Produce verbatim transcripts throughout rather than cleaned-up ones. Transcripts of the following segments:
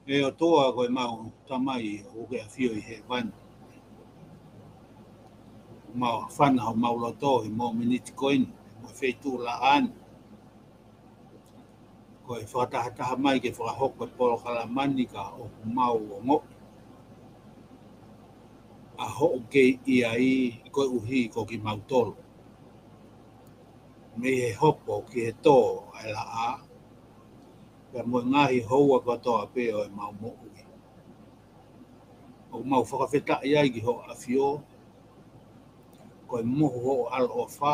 ʻE ʻOtua ko ʻemau Tamai ʻoku ke ʻafio ʻi hēvani. Mau fana homau loto ʻi he miniti ko eni, mo e feituʻu laʻā ni. Ko e fakatahataha mai ke fakahoko e polokalama ni ka ʻoku mau ongoʻi ʻa hoʻo kei ʻi ai koeʻuhi ko kimautolu. Mei he hopo ki he tō ʻa e laʻā, pea mo e ngaahi houa kotoa pē ʻo ʻemau moʻui. ʻOku mau fakafetaʻi ai ki hoʻo ʻafio, ko e mohu hoʻo ʻaloʻofa,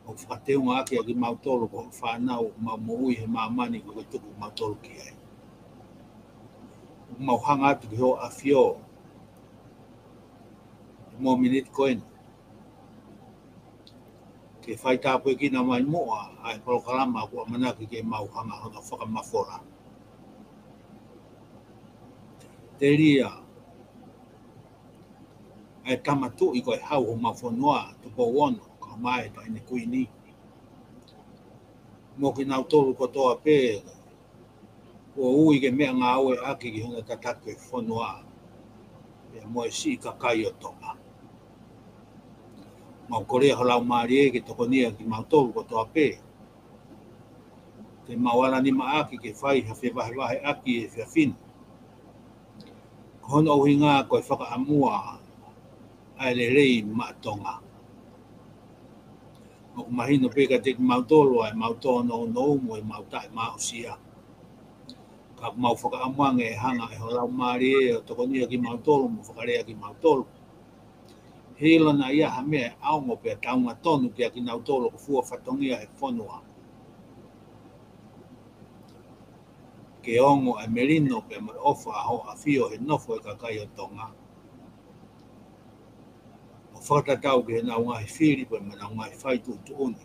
ʻoku fakateunga ʻaki ʻa kimautolu ko hoʻo fānau ʻoku mau moʻui he māmani ko ē ʻoku ke tuku kimautolu ki ai. ʻOku mau hanga atu ki hoʻo ʻafio, ʻi he miniti ko eni, ke fai tāpuekina mai muʻa ʻa e polokalama ʻoku ʻamanaki ke mau hanga hono fakamafola. Telia ʻa e Tama Tuʻi ko e Hau ʻo homau fonua, Tupou Ono, kae ʻumaʻā e Taʻahine Kuini, mo kinautolu kotoa pē kuo ui ke meʻangāueʻaki ki hono tataki e fonua, pea mo e siʻi kakai ʻo Tonga. Mau kole ho Laumālie ke tokonia kimautolu kotoa pē, ke mau ala nima ʻaki ke fai ha fevahevaheʻaki he efiafi ni. Ko hono ʻuhinga ko e fakaʻamua ʻa e lelei maʻa Tonga. ʻOku mahino pē kiate kimautolu ʻa ʻemau tōnounou mo ʻemau taʻemāʻosia. Ka ʻoku mau fakaʻamu ange ʻe hanga ʻe ho Laumālie ʻo tokonia kimautolu mo fakalea kimautolu. He ʻilo naʻa ʻi ai ha meʻa ʻe ʻaonga pea taunga tonu kia kinautolu ʻoku fua fatongia he fonua, ke ongo ʻa e melino pea mo e ʻofa ʻa hoʻo ʻafio he nofo e kakai ʻo Tonga, ʻo fakatatau ki heʻenau ngaahi fili pea mo ʻenau ngaahi fai tuʻutuʻuni,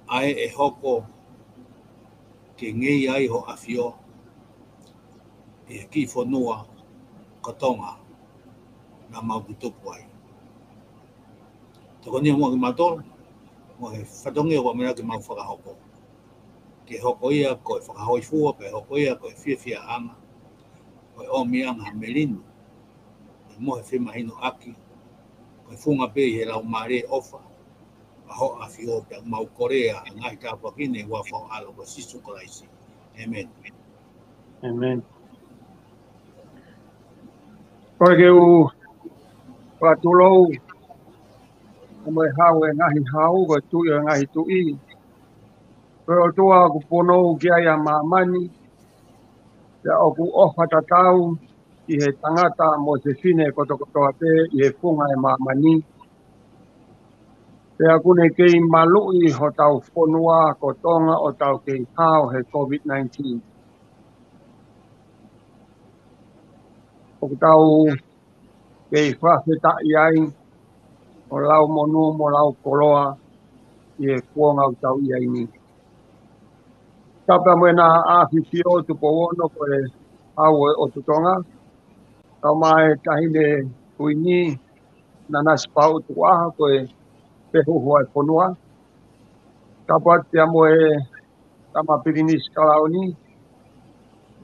ʻa ē ʻe hoko ke ngeia ai hoʻo ʻafio ʻi he kiʻi fonua ko Tonga naʻa mau tutupu ai. Tokonia muʻa kimautolu mo e fatongia ʻoku mau ʻamanaki ke mau fakahoko, ke hoko ia ko e fakahōifua, pea hoko ia ko e fiefiaʻanga, ko e ʻomiʻanga ha melino, mo e femahinoʻaki, ko e funga pē ʻi he Laumālie ʻofa ʻa hoʻo ʻafio, pea mau kole ʻa e ngaahi tāpuaki ni ʻi he huafa ho ʻAlo ko Sīsū Kalaisi. ʻĒmeni. ʻĒmeni. Ko e ke u fakatulou, ko e Hau ʻo e ngaahi hau, ko e Tuʻi ʻo e ngaahi tuʻi, ko e ʻOtua ʻoku punou ki ai ʻa māmani, pea ʻoku ʻofa tatau ki he tangata mo e fefine kotokotoa pē ʻi he funga ʻo e māmani. Pea ʻoku ne kei maluʻi hotau fonua ko Tonga ʻo tau kei hao he COVID nineteen. ʻOku tau kei fakafetaʻi ai, ʻo lau monū mo lau koloa ʻi he kuonga ʻoku tau ʻi ai ni. Tapu mo ʻena ʻAfifio Tupou Ono ko e Hau ʻo e ʻOtu Tonga, kae ʻumaʻā e Taʻahine Kuini Nanasipauʻu Tukuʻaho ko e fehuhu ʻa e fonua. Tapu atu pea mo e Tama Pilinisi Kalauni,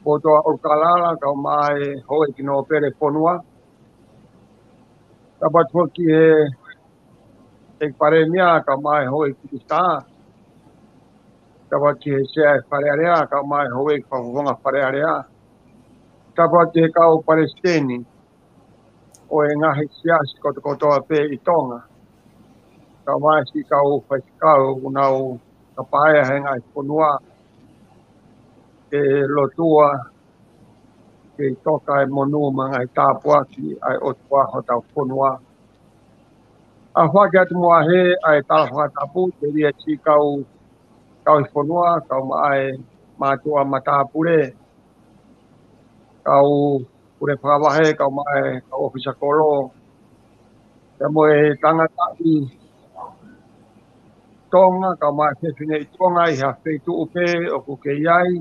Poutoa ʻUlukalala, kae ʻumaʻā e Houʻeiki Nōpele Fonua. Tapu atu foki ki he ʻEiki Palēmia, kae ʻumaʻā e Houʻeiki Minisitā. Tapu atu ki he Sea ʻo e Fale Alea, kae ʻumaʻā e Houʻeiki Fakafofonga Fale Alea. Tapu atu ki he kau Palesiteni ʻo e ngaahi siasi kotokotoa pē ʻi Tonga, kae ʻumaʻā e siʻi kau faifekau ʻoku nau tapaea he ngaahi fonua, ke lotua, ke toka e monū mo e ngaahi tāpuaki ʻa e ʻOtua hotau fonua. ʻOatu atu muʻa he ʻa e tala fakatapu, telia e siʻi kau, kau ʻi fonua, kae ʻumaʻā e mātuʻa matāpule, kau pule fakavahe, kae ʻumaʻā e kau ʻōfisa kolo, pea mo e tangataʻi Tonga, kae ʻumaʻā e fefineʻi Tonga ʻi ha feituʻu pē ʻoku ke ʻi ai,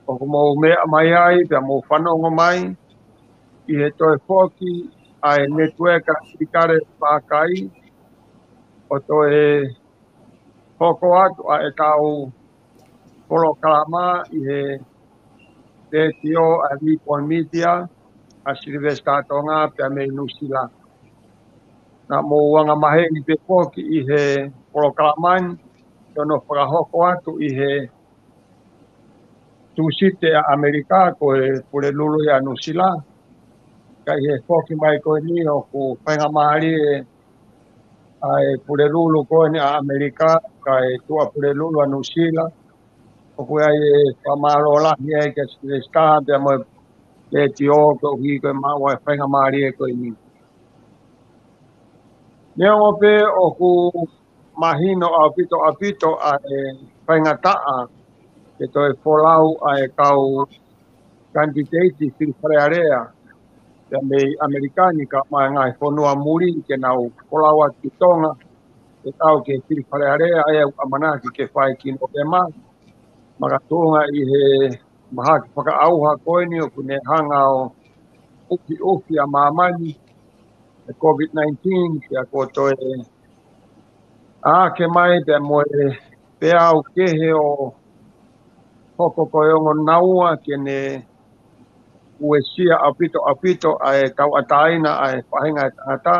ʻoku mou meʻa mai ai, pea mou fanongo mai, ʻi he toe foki ʻa e netiueka Silikale Pākai, ʻo toe hoko atu ʻa ʻetau polokalama ʻi he letiō ʻa e Nippon Media ʻa Silivesitā Tonga pea mei Nuʻusila. Naʻa mou angamaheni pē foki ʻi he polokalama ni, ʻi hono fakahoko atu ʻi he Tūsite ʻa ʻAmelika, ko e Pulelulu ia ʻa Nuʻusila. Ka ʻi he foki mai ko eni ʻoku faingamālie ʻa e Pulelulu ko eni ʻa ʻAmelika, kae Tuʻapulelulu ʻa Nuʻusila. ʻOku ʻi ai e fakamālō lahi ai kia Silivesitā pea mo e letiō koeʻuhi ko e maʻu ʻa e faingamālie ko eni. Neongo pē ʻoku mahino ʻaupito ʻaupito ʻa e faingataʻa ke toe folau ʻa e kau kanititeiti fili Fale Alea pea mei ʻAmelika ni kae ʻumaʻā e ngaahi fonua muli ke nau folau atu ki Tonga ke tau ke fili Fale Alea, ʻa ia ʻoku ʻamanaki ke fai ki Nōvema. Makatuʻunga ʻi he mahaki fakaʻauha ko eni ʻoku ne hanga ʻo ʻufiʻufi ʻa māmani ʻe he COVID nineteen, pea kuo toe ʻā ke mai pea mo e peau kehe ʻo hoko ko e ongo naua ke ne uesia ʻaupito ʻaupito ʻa e tauʻatāina ʻa e faʻahinga ʻo e tangata.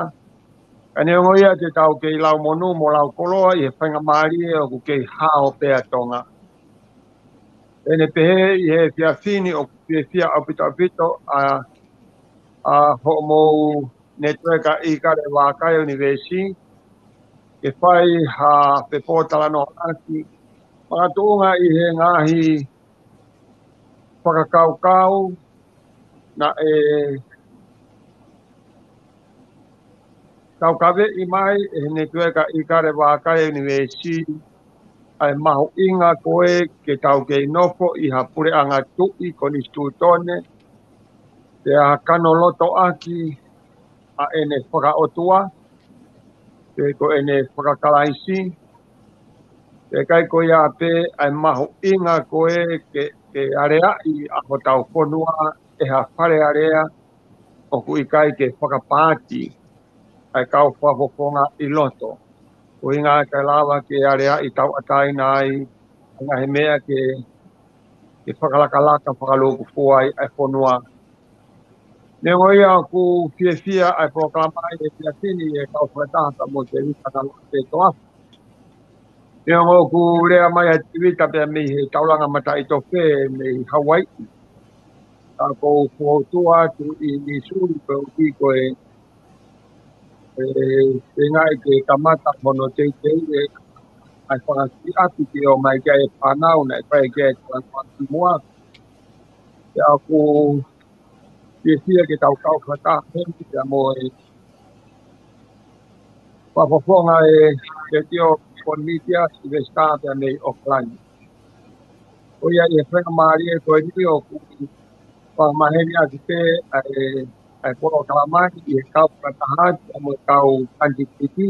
Ka neongo ia te tau kei lau monū mo lau koloa ʻi he faingamālie ʻoku kei hao pē ʻa Tonga. Pea ne pehē ʻi he efiafi ni ʻoku fiefia ʻaupito ʻaupito ʻa, ʻa hoʻomou netiueka ʻIkale Vakai University ke fai ha pōtalanoaʻaki makatuʻunga ʻi he ngaahi fakakaukau naʻe taukaveʻi mai ʻe he netiueka ʻIkale Vakai University ʻa e mahuʻinga ko ē ke tau kei nofo ʻi ha puleʻanga tuʻi konisitūtone, pea kanolotoʻaki ʻa ʻene fakaʻotua, pe ko ʻene fakakalaisi, pea ʻikai ko ia pē ʻa e mahuʻinga ko ē ke, ke aleaʻi ʻa hotau fonua ʻe ha Fale Alea ʻoku ʻikai ke fakapaati ʻa e kau fakafofonga ʻi loto. Ko e ʻuhinga ke lava ke aleaʻi tauʻatāina ai ʻa e ngaahi meʻa ke, ke fakalakalaka fakalūkufua ai ʻa e fonua. Neongo ia ʻoku fiefia ʻa e polokalama ʻi he efiafi ni ʻi he kau fakataha pea mo Tēvita Ngaloʻate Toafa. Neongo ʻoku lea mai ʻa Tēvita pea mei he taulanga mataʻitofe mei Hauaiʻi. Ka ʻoku ou fokotuʻu atu ʻi Missouri koeʻuhi ko e, e, feingaʻi ke kamata hono teuteuʻi ʻa e fanga kiʻi ʻapi ke ō mai ki ai e fānau naʻe fai ki ai e taulanga kimuʻa. Pea ʻoku fiefia ke tau kau fakataha heni pea mo e fakafofonga ʻa e letiō Nippon Media, Silivesitā pea mei ʻAokalani. Ko ia ʻi he faingamālie ko eni ʻoku fakamaheni ʻaki pē ʻa e, ʻa e polokalama ni ʻi he kau fakataha pea mo e kau kanititeiti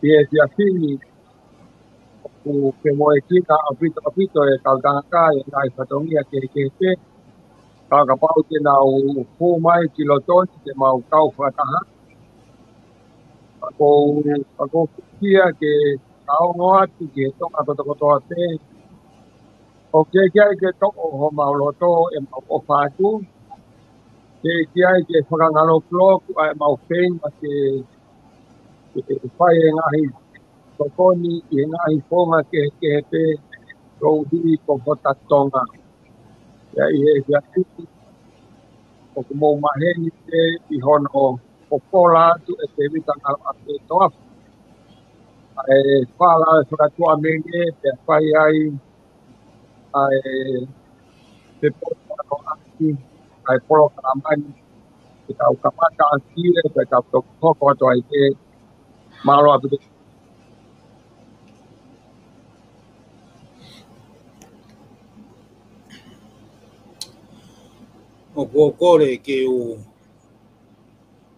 ʻi he efiafi ni, ʻoku femoʻuekina ʻaupito ʻaupito e kau tangata ʻi he ngaahi fatongia kehekehe pē. Ka kapau te nau hū mai ki loto ni te mau kau fakataha. Ka ʻoku ou, ka ʻoku ou fiefia ke ka ongo atu ki he Tonga kotokotoa pē. ʻOku ʻikai ke toʻo homau loto ʻemau ʻofa atu. ʻOku ʻikai ke fakangalokuloku ʻa ʻemau feinga ke, ke fai e ngaahi tokoni ʻi he ngaahi founga kehekehe pē koeʻuhi ko hota Tonga. Pea ʻi he efiafi ni ʻoku mou maheni pē ʻi hono popola atu ʻe Tēvita Ngaloʻate Toafa ʻa e fala e fakatuʻa mene pea fai ai ʻa e pōtalanoaʻaki ʻa e polokalama ni ke tau kamata ʻaki ia, ke tau toki hoko atu ai pē. Mālō ʻaupito. ʻOku ou kole ke u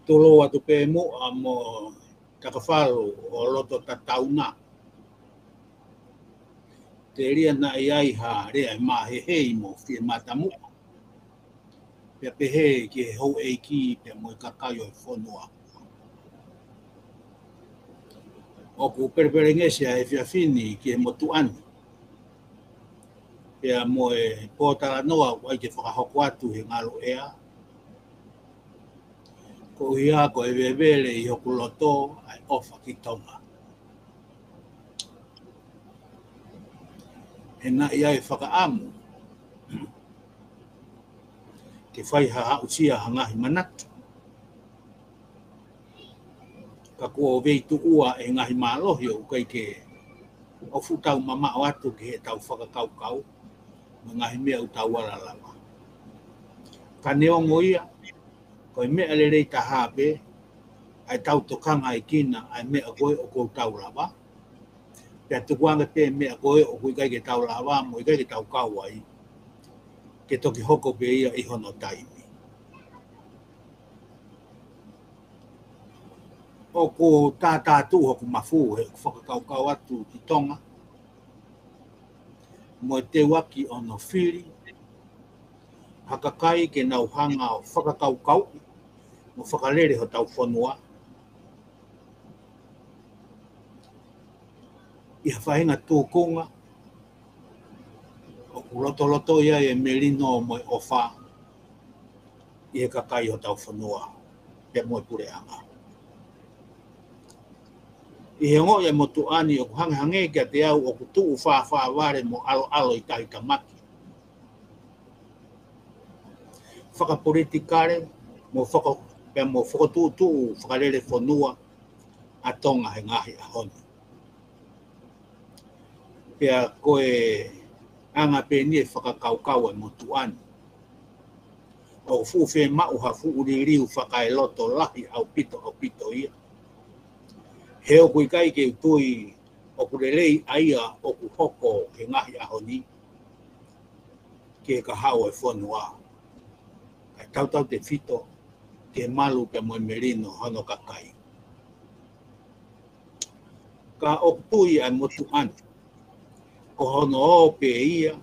tulou atu pē muʻa mo Takafalu ʻo loto tatauna. Telia naʻe ʻi ai ha lea ʻe māhehei mo fiematamuʻa. Pea pehē ki he houʻeiki pea mo e kakai ʻo e fonua. ʻOku pelepelengesi ʻa e efiafi ni ki he motuʻa ni. Pea mo e pōtalanoa ʻoku ʻai ke fakahoko atu he ngalu ʻea. Ko ia ko e vevele ʻi hoku loto ʻa e ʻofa ki Tonga. He naʻe ʻi ai e fakaʻamu ke fai ha aʻusia ha ngaahi manatu. Ka kuo veituʻua e ngaahi mālohi ʻoku ʻikai ke ʻoku fuʻu tau mamaʻo atu ki heʻetau fakakaukau mo e ngaahi meʻa ʻoku tau ala lava. Ka neongo ia, ko e meʻa lelei taha pē ʻa ʻetau tokangaʻi kinaua ʻa e meʻa ko ē ʻoku tau lava. Pea tukuange pē meʻa ko ē ʻoku ʻikai ke tau lava mo ʻikai ke tau kau ai, ke toki hoko pē ia ʻi hono taimi. ʻOku tātātuʻu hoku mafu he fakakaukau atu ki Tonga mo e teuaki ʻo hono fili ha kakai ke nau hanga ʻo fakakaukauʻi mo fakalele hotau fonua ʻi ha faʻahinga tūkunga ʻoku lotolotoi ai e melino mo e ʻofa ʻi he kakai hotau fonua pea mo e puleʻanga. ʻI he ongoʻi ʻa e motuʻa ni ʻoku hangehangē kiate au ʻoku tuʻu fāfāvale mo ʻaloʻalo ʻi tahi tamaki fakapolitikale mo faka-, pea mo fokotuʻutuʻu fakalele fonua ʻa Tonga he ngaahi ʻaho ni. Pea ko e anga pē eni e fakakaukau ʻa e motuʻa ni ʻoku fuʻu fiemaʻu ha fuʻu liliu fakaeloto lahi ʻaupito, ʻaupito ia. He ʻoku ʻikai ke u tui ʻoku lelei ʻa ia ʻoku hoko he ngaahi ʻaho ni ki he kahaʻu ʻo e fonua, kae tautautefito ki he malu pea mo e melino hono kakai. Ka ʻoku tui ʻa e motuʻa ni ko hono ō pē ia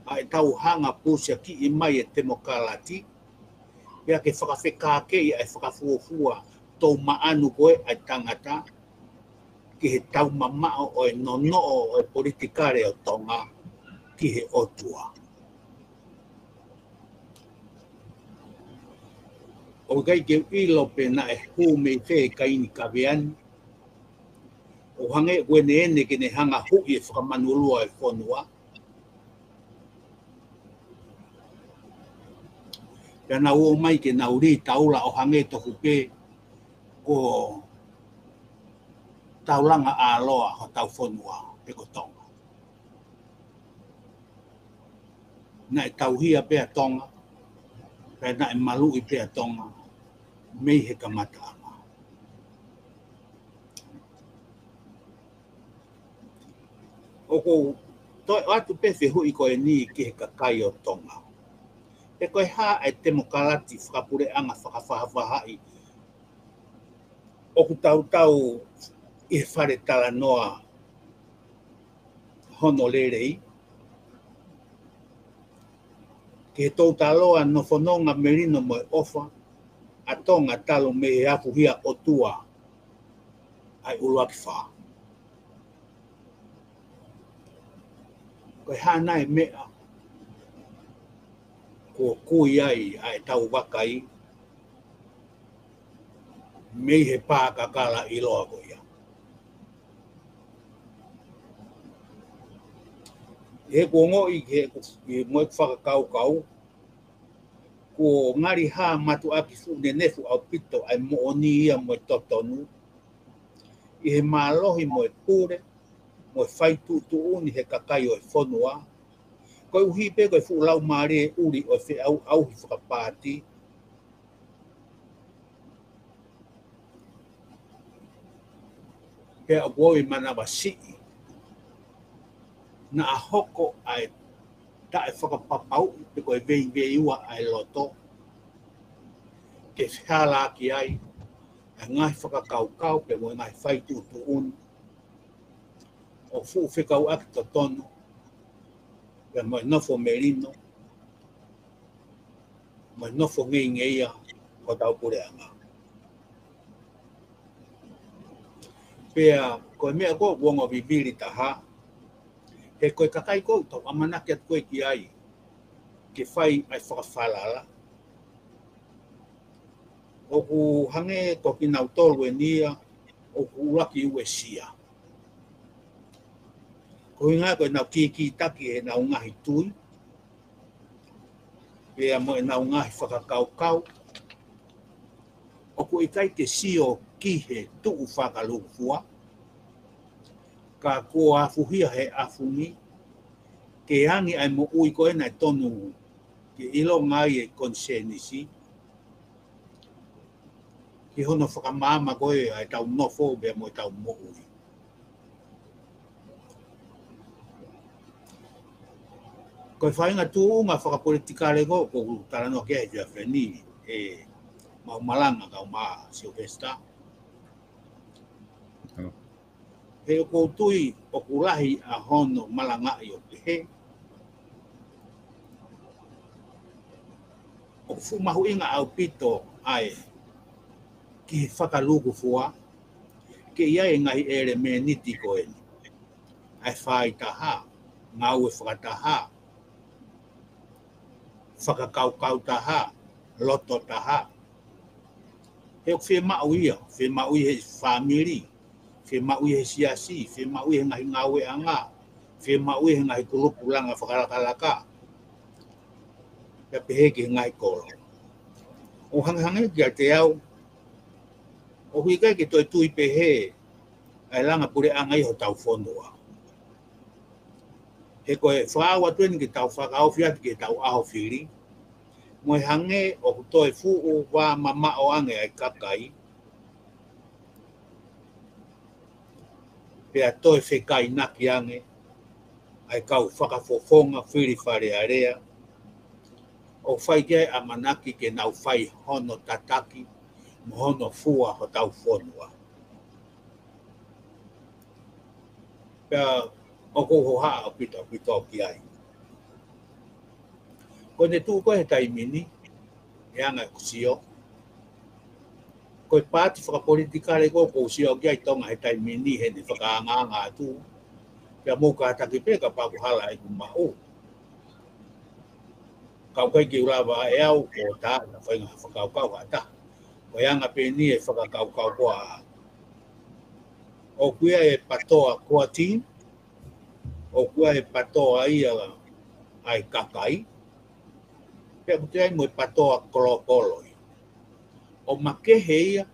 ʻa ʻetau hanga pusiakiʻi mai e temokalati, pea ke fakafekākeʻi ʻa e fakafuofua toumaʻanu ko ē ʻa e tangata ki he taumamaʻo ʻo e nonoʻo ʻo e politikale ʻo Tonga ki he ʻOtua. ʻOku ʻikai ke u ʻilo pe naʻe hū mei fē e kaini kavea ni, ʻo hangē ʻoku ʻene ʻene ke ne hanga huʻi e fakamanulua e fonua. Pea nau ō mai ke nau lī taula ʻo hangē tofu pē ko taulanga ʻāloa hotau fonua pe ko Tonga. Naʻe tauhi pē ʻa Tonga, pea naʻe maluʻi pē ʻa Tonga mei he kamataʻanga. ʻOku ou toe ʻoatu pē fehuʻi ko eni ki he kakai ʻo Tonga. Pe ko e hā e temokalati fakapuleʻanga fakafaʻafaʻahi ʻoku tautau ʻi he fale talanoa hono lelei ki he toutaloa nofononga melino mo e ʻofa ʻa Tonga talu mei he afuhia ʻOtua ʻa e ʻUluaki Fā. Ko e hā nai e meʻa kuo kui ai ʻa ʻetau vakai mei he pā kakala ʻiloa ko ia? He kuo ongoʻi he, he mo e fakakaukau, kuo ngali hā mātuʻaki fuʻu nenefu ʻaupito ʻa e moʻoni ia mo e totonu ʻi he mālohi mo e pule mo e fai tuʻutuʻuni he kakai ʻo e fonua, koeʻuhi pē ko e fuʻu laumālie ʻuli ʻo e feʻauʻauhi fakapaati. Pea ʻoku ou manavasiʻi naʻa hoko ʻa e taʻefakapapauʻi pe ko e veiveiua ʻa e loto ke fehālaaki ai ʻa e ngaahi fakakaukau pea mo e ngaahi fai tuʻutuʻuni ʻo fuʻu fekauʻaki totonu pea mo e nofo melino mo e nofo ngeingeia hotau puleʻanga. Pea ko e meʻa ko ē ʻoku ongo vivili taha, He ko e kakai ʻoku tau ʻamanaki atu ko ē ki ai ke fai ʻa e fakafalala, ʻoku hangē ko kinautolu eni ia ʻoku ʻuluaki uesia. Ko e ʻuhinga ko ʻenau kīkītaki ʻenau ngaahi tui, pea mo ʻenau ngaahi fakakaukau, ʻoku ʻikai ke sio ki he tuʻu fakalūkufua, ka kuo afuhia he ʻafungi, ke angi ʻa e moʻui ko ē naʻe tonu ke ʻilonga ai e konisēnisi, ki hono fakamaama ko ē ʻa ʻetau nofo pea mo ʻetau moʻui. Ko e faʻahinga tuʻunga fakapolitikale ko ē ʻoku ou talanoa ki ai he efiafi ni, ʻe Maʻumalanga kae ʻumaʻā Sylvester. He ʻoku ou tui ʻoku lahi ʻa hono malangaʻi ʻo pehē, ʻoku fuʻu mahuʻinga ʻaupito ʻa e ki he fakalūkufua, ke ʻi ai e ngaahi ʻelemēniti ko eni. ʻA e faaitaha, ngāue fakataha, fakakaukau taha, loto taha. He ʻoku fiemaʻu ia, fiemaʻu ia he fāmili, fiemaʻu ia he siasi, fiemaʻu ia he ngaahi ngāueʻanga, fiemaʻu ia he ngaahi kulupu langa fakalakalaka, pea pehē ki he ngaahi kolo. ʻO hangehangē kiate au, ʻoku ʻikai ke toe tui pehē ʻa e langa puleʻanga ʻi hotau fonua. He ko e fakaʻau atu eni ke tau fakaofi atu ki heʻetau ʻaho fili, mo e hangē ʻoku toe fuʻu vā mamaʻo ange ʻa e kakai, pea toe fekainaki ange ʻa e kau fakafofonga fili Fale Alea, ʻo fai ki ai ʻamanaki ke nau fai hono tataki mo hono fua hotau fonua. Pea ʻoku ou hohaʻa ʻaupito ʻaupito ki ai. Ko ʻene tuʻu ko ē he taimi ni, ʻe anga ʻeku sio, ko e paati fakapolitikale ko ē ʻoku ou sio ki ai Tonga he taimi ni heʻene fakaangaanga atu, pea mou kātaki pē kapau ʻoku hala ʻeku maʻu. Ka ʻoku ʻikai ke u lava ʻe au ʻo tā na fainga fakakaukau ha taha. Ko e anga pē eni e fakakaukau ko ē. ʻOku ʻi ai e PATOA core team, ʻoku ʻi ai e PATOA ia ʻa e kakai, pea ʻoku ʻi ai mo e PATOA kolokolo ia. ʻO makehe ia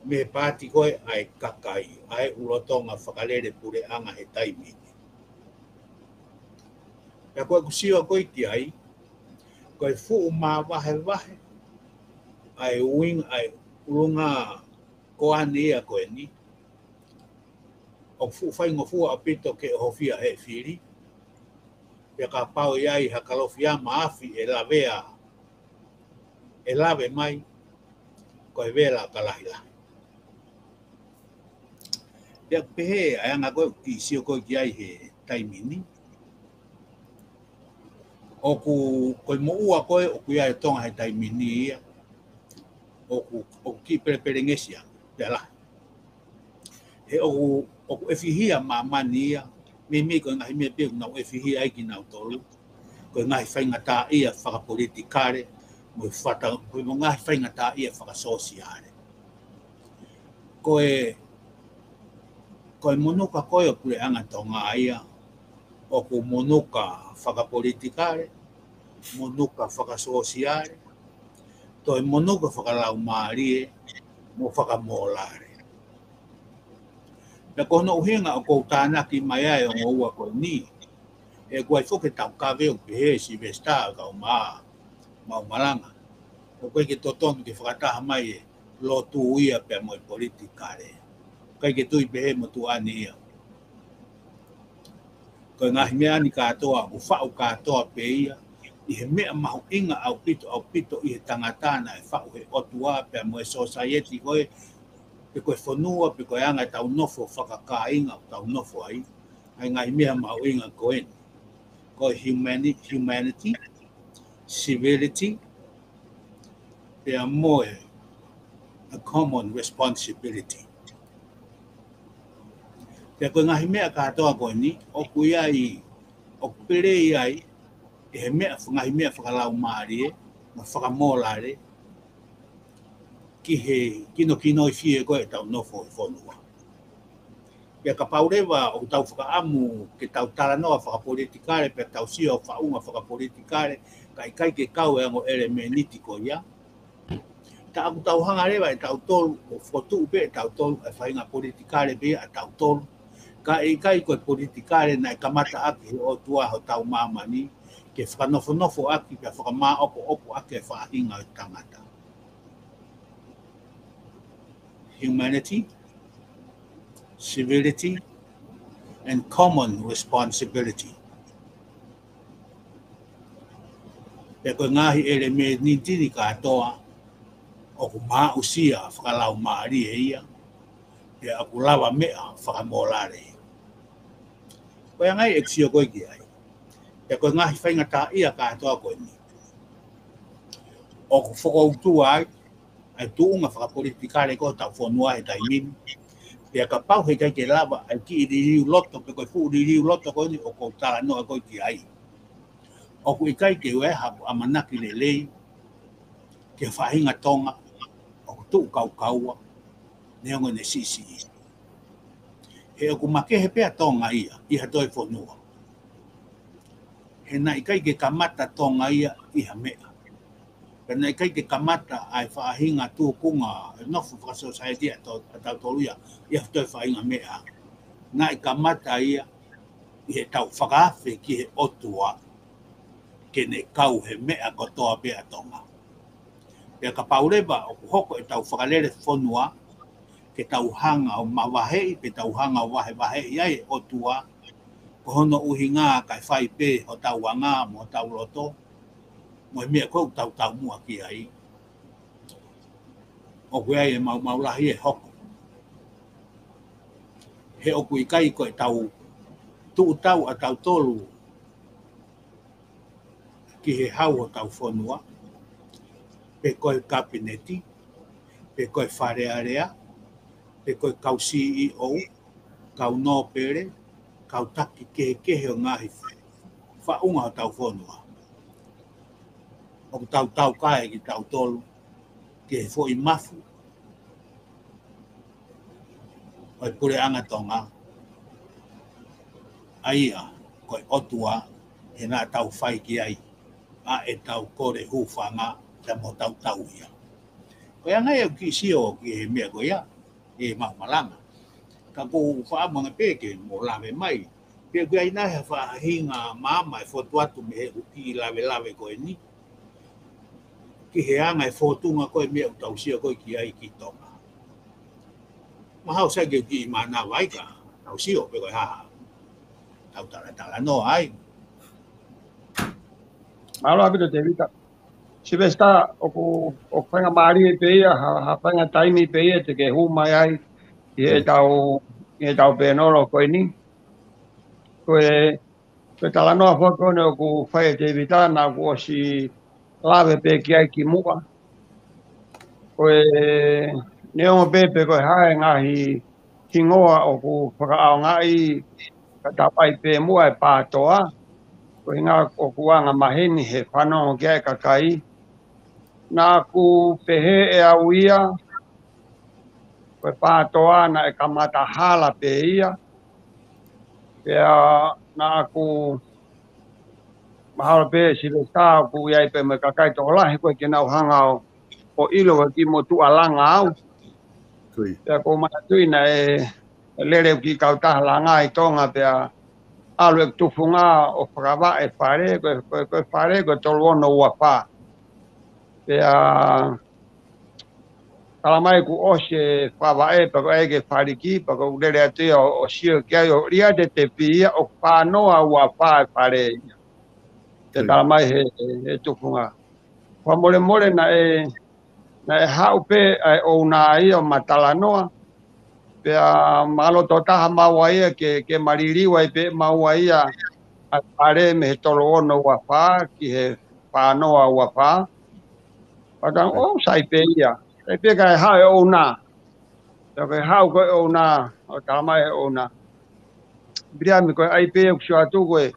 mei he paati ko ē ʻa e kakai, ʻa e ʻū lolotonga fakalele puleʻanga he taimi ni. Pea ko ʻeku sio ko ē ki ai, ko e fuʻu māvahevahe ʻa e uinga ʻa e ʻulunga koane ia ko eni, ʻoku fuʻu faingofua ʻaupito ke ʻohofia ʻe he fili. Pea kapau ʻe ʻi ai ha Kalofiama afi ʻe lavea, ʻe lave mai, ko e vela ka lahilahi. Pea pehē ʻa e anga ko ē ʻoku ou sio ko ē ki ai he taimi ni. ʻOku, ko e moʻua ko ē ʻoku ʻi ai ʻa Tonga he taimi ni ia, ʻoku, ʻoku kiʻi pelepelengesi ange, pea lahi. He ʻoku, ʻoku ʻefihia māmani ia, meimei ko e ngaahi meʻa pē ʻoku nau ʻefihia ai kinautolu, ko e ngaahi faingataʻaʻia fakapolitikale, mo e fata-, mo e ngaahi faingataʻaʻia fakasōsiale. Ko e, ko e monuka ko ē ʻo e puleʻanga Tonga ia, ʻoku monuka fakapolitikale, monuka fakasōsiale, toe monuka fakalaumālie, mo fakamōlale. Pea ko hono ʻuhinga ʻoku ou tānaki mai ai ʻa e ongo ua ko eni, he ʻoku ʻi ai foki e taukave ʻoku pehē Sylvester kae ʻumaʻā Maʻumalanga, ʻoku ʻikai ke totonu ke fakataha mai e lotu ia pea mo e politikale. ʻIkai ke tui pehē mo tuʻa ni ia. Ko e ngaahi meʻa ni kātoa, ʻoku faʻu kātoa pē ia, ʻi he meʻa mahuʻinga ʻaupito, ʻaupito ʻi he tangata naʻe faʻu he ʻOtua pea mo e sōsaieti ko ē, pe ko e fonua, pe ko e anga ʻetau nofo fakakāinga ʻoku tau nofo ai, ʻa e ngaahi meʻa mahuʻinga ko eni. Ko e humani-, humanity, civility, pea mo e a common responsibility. Pea ko e ngaahi meʻa kātoa ko eni, ʻoku ʻi ai, ʻoku pele ʻi ai, ʻi he meʻa, ngaahi meʻa fakalaumālie, mo fakamōlale, ki he kinokinoifie ko ē ʻetau nofo ʻi fonua. Pea kapau leva ʻoku tau fakaʻamu ke tau talanoa fakapolitikale, pea tau sio faʻunga fakapolitikale, ka ʻikai ke kau e ongo ʻelemēniti ko ia. Tā ʻoku tau hanga leva ʻe tautolu, ʻo fokotuʻu pē ʻe tautolu, ʻa e faʻahinga politikale pē ia ʻa tautolu. Ka ʻe ʻikai ko e politikale naʻe kamata ʻaki he ʻOtua hotau māmani, ke fakanofonofo ʻaki, pea fakamāʻopoʻopo ʻaki e faʻahinga ʻo e tangata. Humanity, civility, and common responsibility. Pea ko e ngaahi ʻelemēniti ni kātoa, ʻoku maʻusia fakalaumālie ia, pea ʻoku lavameʻa fakamōlale ia. Ko ia ngai ʻeku sio ko ē ki ai. Pea ko e ngaahi faingataʻaʻia kātoa ko eni, ʻoku fokoutua ai ʻa e tuʻunga fakapolitikale ko ē ʻo hotau fonua he taimi ni. Pea kapau he ʻikai ke lava ʻa e kiʻi liliu loto, pe ko e fuʻu liliu loto ko eni ʻoku ou talanoa ko ē ki ai, ʻoku ʻikai ke ʻi ai haʻaku ʻamanaki lelei ki he faʻahinga Tonga ʻoku tuʻu kaukaua, neongo ʻene siʻisiʻi. He ʻoku makehe pē ʻa Tonga ia ʻi ha toe fonua. He naʻe ʻikai ke kamata Tonga ia ʻi ha meʻa. Pea naʻe ʻikai ke kamata ʻa e faʻahinga tuʻunga, e nofo fakasōsaieti ʻa tau-, ʻa tautolu ia, ʻi ha toe faʻahinga meʻa. Naʻe kamata ia ʻi heʻetau fakaafe ki he ʻOtua ke ne kau he meʻa kotoa pē ʻa Tonga. Pea kapau leva ʻoku hoko ʻetau fakalele fonua, ke tau hanga ʻo mavaheʻi, pe tau hanga ʻo vahevaheʻi ai e ʻOtua, ko hono ʻuhinga kae fai pē hotau anga mo hotau loto, mo e meʻa ko ē ʻoku tau taumuʻa ki ai, ʻoku ʻi ai e maumau lahi ʻe hoko. He ʻoku ʻikai ko ʻetau tuʻu tau ʻa tautolu ki he hau ʻo hotau fonua, pe ko e kapineti, pe ko e Fale Alea, pe ko e kau C E O, kau nōpele, kau taki kehekehe ʻo e ngaahi faʻunga ʻo hotau fonua. ʻOku tau taukae kitautolu ki he foʻi mafu ʻo e puleʻanga Tonga, ʻa ia ko e ʻOtua, he naʻa tau fai ki ai ʻa ʻetau kole hūfanga, pea mo hotau tauhi ia. Ko ia ngai ʻeku kiʻi sio ki he meʻa ko ia, ʻe maʻu malanga. Ka ʻoku ou fakaʻamu ange pē ke mo lave mai, pe ʻoku ʻi ai nai ha faʻahinga maama ʻe fotu atu mei heʻeku kiʻi lavelave ko eni ki he anga e fōtunga ko ē meʻa ʻoku tau sio ko ē ki ai ki Tonga. Mahalo sai ke u kiʻi mānava ai ka tau sio pe ko e hā haʻatau talatalanoa ai. Mālō ʻaupito Tēvita. Sylvester, ʻoku, ʻoku faingamālie pē ia, ha, ha faʻahinga taimi pē ia te ke hū mai ai ʻi heʻetau, ʻi heʻetau pēnolo ko eni. Ko e, ko e talanoa foki ko eni ʻoku fai ʻe Tēvita, naʻá ku ʻosi lave pē ki ai kimuʻa. Ko e, neongo pē pe ko e hā e ngaahi hingoa ʻoku fakaʻaongaʻi, ka tau ʻai pē muʻa e PATOA, ko e ʻuhinga ʻoku anga maheni he fanongo ki ai e kakai. Naʻá ku pehē ʻe au ia, ko e PATOA naʻe kamata hala pē ia, pea naʻá ku mahalo pē Sylvester ʻoku ʻi ai pē mo e kakai tokolahi ko ē ke nau hanga ʻo, ʻo ʻilo ko e kiʻi motuʻa langa au. Pea ʻoku ou manatuʻi naʻe lele ʻeku kiʻi kautaha langa ʻi Tonga pea ʻalu ʻeku tufunga ʻo fakavaʻe e fale, ko e, ko e, ko e fale, ko e tolu ono ua fā. Pea talamai kuo ʻosi e fakavaʻe, pea ko e ʻai ke faliki, pea ʻoku ou lele atu ia ʻo, ʻo sio ki ai ʻo ʻilo ʻe te pia ʻoku fā noa ua fā e fale ia. Pea talamai he, he, he tufunga. Fakamolemole naʻe, naʻe haʻu pē ʻa e ʻouna ia ʻo ma talanoa. Pea ma loto taha maua ia ke, ke ma liliu ai pē maua ia ʻa e fale mei he tolu ono ua fā ki he fā noa ua fā. Pea tau, ʻō, sai pē ia. Sai pē kae haʻu e ʻouna. Pea ko e haʻu ko ē ʻouna, ʻo talamai he ʻouna, Viliami, ko e ʻai pē ʻoku sio atu ko e,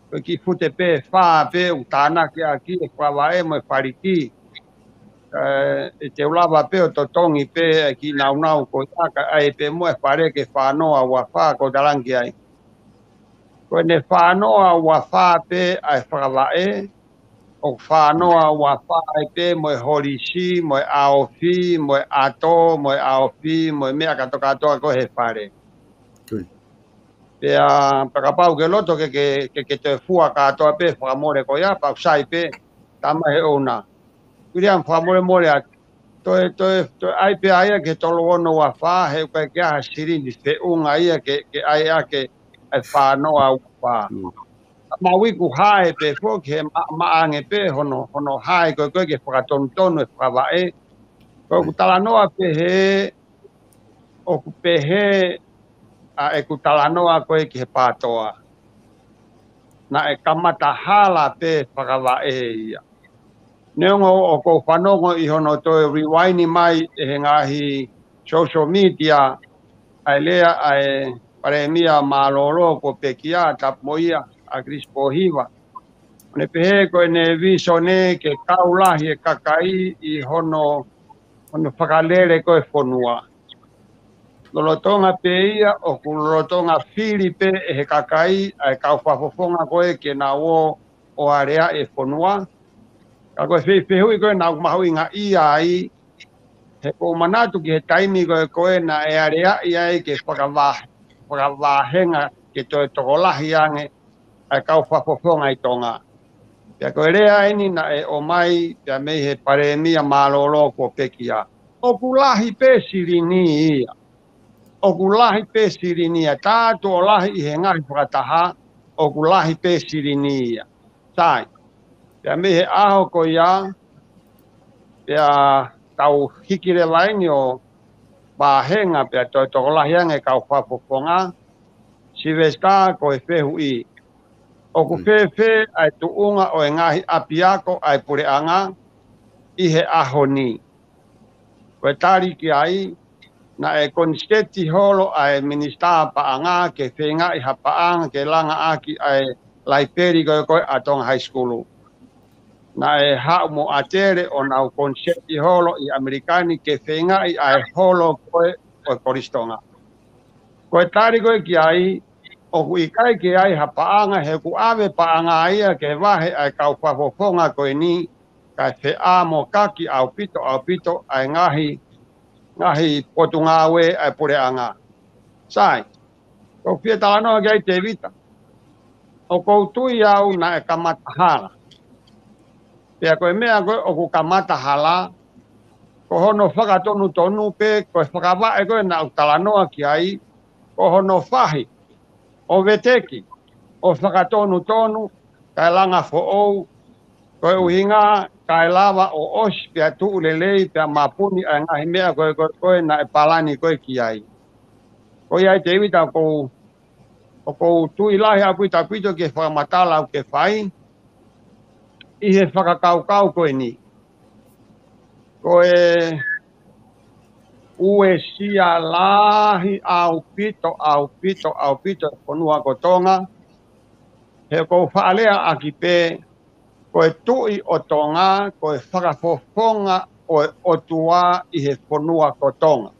ko e kiʻi fute pē ʻe fā pē ʻoku tānaki ʻaki e fakavaʻe mo e faliki. ʻE, ʻe te u lava pē ʻo totongi pē e kiʻi naunau ko ia kae ʻai pē mo e fale ke fā noa ua fā ko e talangi ai. Ko ʻene fā noa ua fā pē ʻa e fakavaʻe, ʻoku fā noa ua fā ai pē mo e holisi, mo e ʻaofi, mo e ʻato, mo e ʻaofi, mo e meʻa kātoa kātoa ko ē he fale. Pea, pea kapau ʻoku ke loto ke, ke, ke, ke toe fua kātoa pē fakamole ko ia, pea ʻoku sai pē, tama he ʻouna. Viliami, fakamolemole atu. Toe, toe, toe ʻai pē ʻa ia ke tolu ono ua fā, he ʻoku ʻikai ke ʻi ai ha silini feʻunga ia ke, ke ʻai ʻaki e fā noa ua fā. Maʻu ʻeku hae pē foki he ma-, maʻange pē hono, hono hae ko ē ko ē ke fakatonutonu e fakavaʻe. Ko ʻeku talanoa pē he, ʻoku pehē ʻa ʻeku talanoa ko ē ki he PATOA. Naʻe kamata hala pē fakavaʻe ia. Neongo ʻoku ou fanongo ʻi hono toe rewind mai ʻe he ngaahi social media ʻa e lea ʻa e Palēmia mālōlō kuo pekia, tapu mo ia, ʻa Kilisi Pōhiva. ʻO ne pehē ko ʻene vīsone ke kau lahi e kakai ʻi hono, hono fakalele ko ē fonua. Lolotonga pē ia, ʻoku lolotonga fili pē ʻe he kakai ʻa e kau fakafofonga ko ē ke nau ō ʻo aleaʻi e fonua. Ka ko e fehuʻi ko ē naʻa ku mahuʻingaʻia ai, he ʻoku ou manatu ki he taimi ko ē ko ē naʻe aleaʻi ai ke fakava-, fakavahenga ke toe tokolahi ange ʻa e kau fakafofonga ʻi Tonga. Pea ko e lea eni naʻe ʻomai pea mei he Palēmia mālōlō kuo pekia. ʻOku lahi pē silini ia. ʻOku lahi pē silini ia. Tā tuʻo lahi ʻi he ngaahi fakataha, ʻoku lahi pē silini ia. Sai. Pea mei he ʻaho ko ia, pea tau hiki leva eni ʻo vahenga pea toe tokolahi ange kau fakafofonga. Sylvester, ko e fehuʻi. ʻOku fēfē ʻa e tuʻunga ʻo e ngaahi ʻapiako ʻa e puleʻanga ʻi he ʻaho ni? Ko e tali ki ai, naʻe konisiteti holo ʻa e Minisitā Paʻanga ke feingaʻi ha paʻanga ke langa ʻaki ʻa e laipeli ko ē ko ē ʻa Tonga High School. Naʻe haʻu mo ʻAtele ʻo nau konisiteti holo ʻi ʻAmelika ni ke feingaʻi ʻa e holo ko ē ʻo e Kolisi Tonga. Ko e tali ko ē ki ai, ʻoku ʻikai ke ʻi ai ha paʻanga he ʻoku ʻave paʻanga ia ke vahe ʻa e kau fakafofonga ko eni, kae feʻamokaki ʻaupito, ʻaupito ʻa e ngaahi, ngaahi potungāue ʻa e puleʻanga. Sai, ʻoku ou fie talanoa ki ai Tēvita. ʻOku ou tui au naʻe kamata hala. Pea ko e meʻa ko ē ʻoku kamata hala, ko hono fakatonutonu pē, ko e fakavaʻe ko ē naʻa ku talanoa ki ai, ko hono fahi ʻo veteki, ʻo fakatonutonu, kae langa foʻou, ko e ʻuhinga kae lava ʻo ʻosi pea tuʻu lelei pea mapuni ʻa e ngaahi meʻa ko ē, ko ē, ko ē naʻe palani ko ē ki ai. Ko ia ai Tēvita ʻoku ou, ʻoku ou tui lahi ʻaupito ʻaupito ki he fakamatala ʻoku ke fai, ʻi he fakakaukau ko eni. Ko e uesia lahi ʻaupito, ʻaupito, ʻaupito e fonua ko Tonga, he ʻoku ou faʻa lea ʻaki pē, ko e Tuʻi ʻo Tonga, ko e fakafofonga ʻo e ʻOtua ʻi he fonua ko Tonga.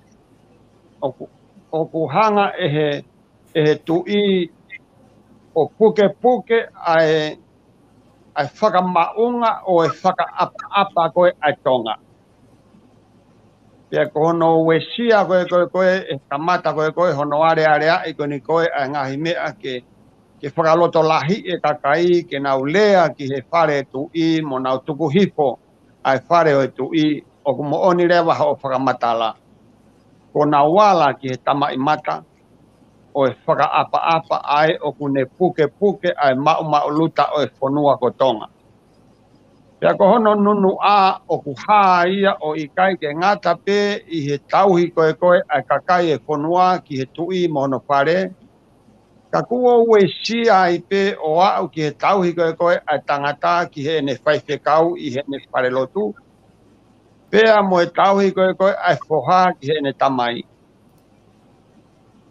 ʻOku, ʻoku hanga ʻe he, ʻe he Tuʻi ʻo pukepuke ʻa e, ʻa e fakamaʻunga ʻo e fakaʻapaʻapa ko ē ʻa e Tonga. Pea ko hono uesia ko ē, ko ē, ko ē, ʻe kamata ko ē, ko ē, hono alealeaʻi ko eni ko ē ʻa e ngaahi meʻa ke, ke fakalotolahiʻi e kakai, ke nau lea ki he fale tuʻi, mo nau tuku hifo ʻa e fale ʻo e tuʻi, ʻoku moʻoni leva hoʻo fakamatala. Ko nau ala ki he tamaʻimata ʻo e fakaʻapaʻapa ʻa ē ʻoku ne pukepuke ʻa e maʻumaʻuluta ʻo e fonua ko Tonga. Pea ko hono nunuʻa ʻoku hā ia ʻo ʻikai ke ngata pē ʻi he tauhi ko ē ko ē ʻa e kakai e fonua ki he tuʻi mo hono fale, ka kuo uesia ai pē ʻo aʻu ki he tauhi ko ē ko ē ʻa e tangata ki heʻene faifekau ʻi heʻene falelotu, pea mo e tauhi ko ē ko ē ʻa e foha ki heʻene tamai.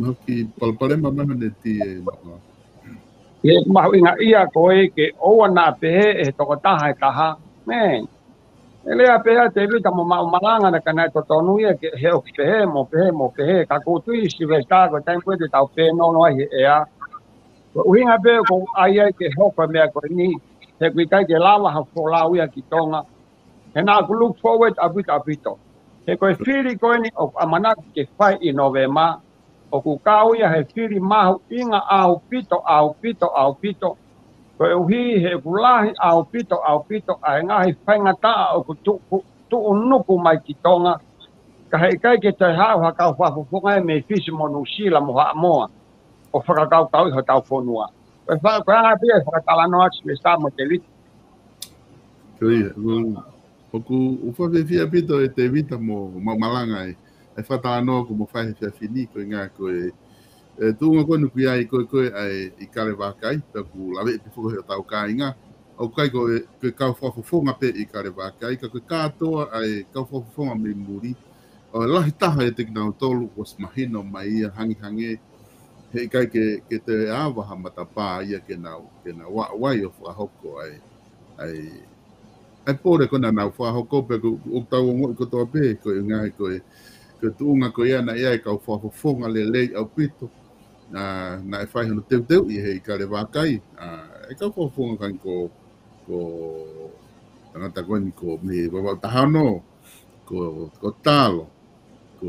Mahuʻinga palopalema mai ha neti ē, Maʻa. ʻOku mahuʻinga ia ko ē ke ʻoua naʻa pehē ʻe he tokotaha ʻe taha. Mē, ʻe lea pē ʻa Tēvita mo Maʻa ʻo malanga naʻa ka naʻe totonu ia ke he ʻoku pehē, mo pehē, mo pehē, ka ʻoku ou tui Sylvester ko e taimi ko ē te tau pē nono ai he ʻea. Ko e ʻuhinga pē ʻoku ou ʻai ai ke hoko e meʻa ko eni, he ʻoku ʻikai ke lava ha folau ia ki Tonga. He naʻa ku look forward ʻaupito, ʻaupito. He ko e fili ko eni ʻoku ʻamanaki ke fai ʻi Nōvema, ʻoku kau ia he fili mahuʻinga ʻaupito, ʻaupito, ʻaupito. Koeʻuhi he ʻoku lahi ʻaupito, ʻaupito, ʻa e ngaahi faingataʻa ʻoku tuʻu, tuʻunuku mai ki Tonga. Ka heʻikai ke toe haʻu ha kau fakafofonga ia mei Fisi mo Nuʻusila mo Haʻamoa ʻo fakakaukauʻi hotau fonua. Ko e fa-, ko e anga pē ia e fakatalanoa ʻa Sylvester mo Tēvita. Ko ia, ʻoku, ʻoku ou fakafiefia ʻaupito ʻe Tēvita mo Maʻa ʻo malanga ai. ʻA e fakatalanoa ʻoku mo fai he efiafi ni ko e ʻuhinga ko e, e tuʻunga ko eni ʻoku ʻi ai ko ē, ko ē ʻa e ʻIkale Vakai, pea ʻoku laveʻi pē foki ʻe hotau kāinga. ʻOku ʻikai ko e, ko e kau fakafofonga pē ʻIkale Vakai, ka ko e kātoa ʻa e kau fakafofonga mei muli. ʻO lahi taha ʻiate kinautolu, ʻosi mahino mai ia hangehangē, heʻikai ke, ke toe ava ha matapā ia ke nau, ke nau vaʻu ai ʻo fakahoko ʻa e, ʻa e, ʻa e pole ko ē naʻa nau fakahoko pē ʻoku, ʻoku tau ongoʻi kotoa pē, ko e ʻuhinga ko e, ko e tuʻunga ko ia naʻe ʻi ai e kau fakafofonga lelei ʻaupito, ʻa, naʻe fai hono teuteuʻi he ʻIkale Vakai, ʻa, e kau fakafofonga ko eni ko, ko tangata ko eni ko mei Vavaʻu taha ono, ko, ko Talo, ko,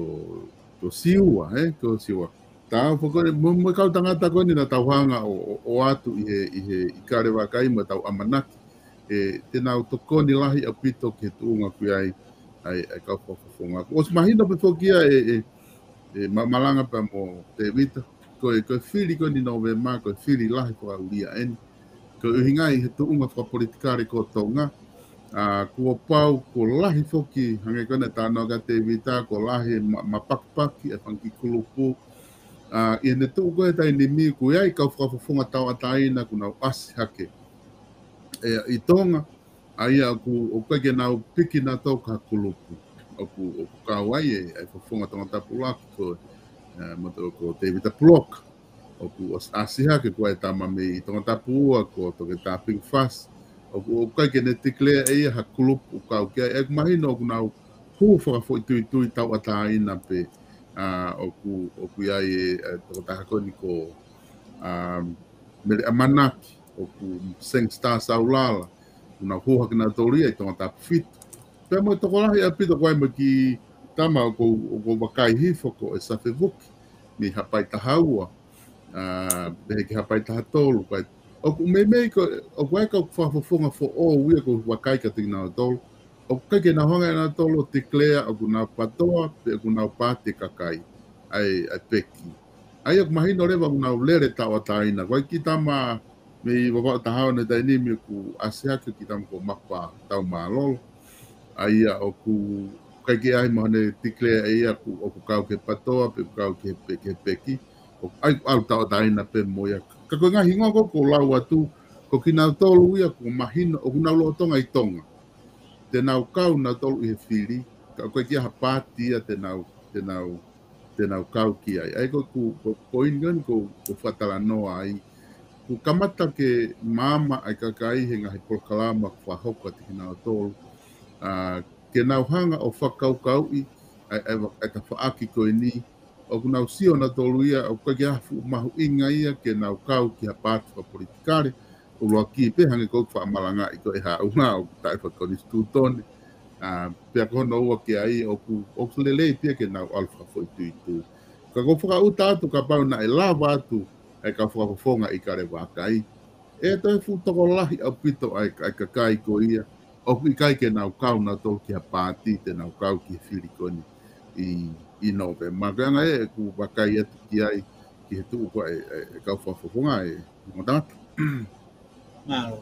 ko Siua, ē, ko Siua. Tau foki mo, mo e kau tangata ko eni naʻa tau hanga ʻo, ʻo, ʻoatu ʻi he, ʻi he ʻIkale Vakai mo ʻetau ʻamanaki. ʻE, te nau tokoni lahi ʻaupito ki he tuʻunga ʻoku ʻi ai, ʻa e, ʻa e kau fakafofonga. ʻOsi mahino pē foki ia ʻe, ʻe, ʻE ma-, malanga pea mo Tevita, ko e, ko e fili ko eni Nōvema, ko e fili lahi fakaʻulia eni. Ko e ʻuhinga ʻi he tuʻunga fakapolitikale ko Tonga, ʻa, kuo pau, kuo lahi foki, hangē ko ena talanoa kia Tevita, kuo lahi ma-, mapakipaki e fanga kiʻi kulupu. ʻA, ʻi heʻene tuʻu ko ē he taimi ni, kuo ʻi ai e kau fakafofonga tauʻatāina kuo nau ʻasi hake ʻi Tonga, ʻa ia ʻoku, ʻoku ʻikai ke nau piki nautolu ki ha kulupu. ʻOku, ʻoku kau ai e, e fofonga Tongatapu ʻuluaki ko, ʻe, mo to-, ko Tevita Puloka. ʻOku ʻos-, ʻasi hake ko e tama mei Tongatapu ua ko Toketā Piki Fasi. ʻOku, ʻoku ʻikai ke ne declare ʻe ia ha kulupu ʻoku kau ki ai. ʻOku mahino ʻoku nau hū fakafoʻituitui tauʻatāina pē, ʻa, ʻoku, ʻoku ʻi ai e, e tokotaha ko eni ko, ʻa, Mele ʻAmanaki, ʻoku Seng Star Saulala, ʻoku nau hū hake nautolu ia ʻi Tongatapu fitu. Pea mo e tokolahi ʻaupito ko e mo e kiʻi tama ʻoku, ʻoku vakai hifo ko e Safevuki, mei Haʻapai taha ua, ʻa, pehē ki Haʻapai taha tolu, ko e, ʻoku meimei ko, ʻoku ʻi ai e kau fakafofonga foʻou ia ʻoku vakai kiate kinautolu. ʻOku ʻikai ke nau hanga ʻe nautolu ʻo declare ʻoku nau PATOA, pe ʻoku nau paati e kakai ʻa e, ʻa e peki. ʻA ia ʻoku mahino leva ʻoku nau lele tauʻatāina. Ko e kiʻi tama mei Vavaʻu taha ono he taimi ni ʻoku ʻasi hake, kiʻi tama ko Mapa Taumālolo. ʻA ia ʻoku ʻikai ke ʻi ai mo haʻane declare ʻe ia ʻoku, ʻoku kau ki he PATOA, pe ʻoku kau ki he pe-, ki he peki. ʻOku ʻi ai, ʻalu tauʻatāina pē mo ia. Ka ko e ngaahi hingoa ko ē ʻoku ou lau atu, ko kinautolu ia ʻoku mahino ʻoku nau lolotonga ʻi Tonga. Te nau kau nautolu ʻi he fili, ka ʻoku ʻikai ke ʻi ai ha paati ia te nau, te nau, te nau kau ki ai. ʻA ia ko e, ko e, ko e poini ko eni ʻoku ou, ʻoku ou fakatalanoa ai. Kuo kamata ke maama ʻa e kakai he ngaahi polokalama ʻoku fakahoko kiate kinautolu. ʻA, ke nau hanga ʻo fakakaukauʻi ʻa e, ʻa e, ʻa e tafaʻaki ko eni, ʻoku nau sio nautolu ia, ʻoku ʻikai ke ʻi ai ha fuʻu mahuʻinga ia ke nau kau ki ha paati fakapolitikale, ʻuluaki pē hangē ko ʻeku faʻa malangaʻi ko ē he ʻaho ni ʻoku taʻefakakonisitūtone. ʻA, pea ko hono ua ki ai ʻoku, ʻoku lelei pē ia ke nau ʻalu fakafoʻituitui. Ka ʻoku ou fakaʻuta atu kapau naʻe lava atu e kau fakafofonga ʻIkale Vākai, ʻe toe fuʻu tokolahi ʻaupito ʻa e, ʻa e kakai ko ia ʻoku ʻikai ke nau kau nautolu ki ha paati, te nau kau ki he fili ko eni ʻi, ʻi Nōvema. Ko e anga ē ʻeku vakai atu ki ai, ki he tuʻu ko ē e, e, e kau fakafofonga ʻe ongo tangata. Mālō.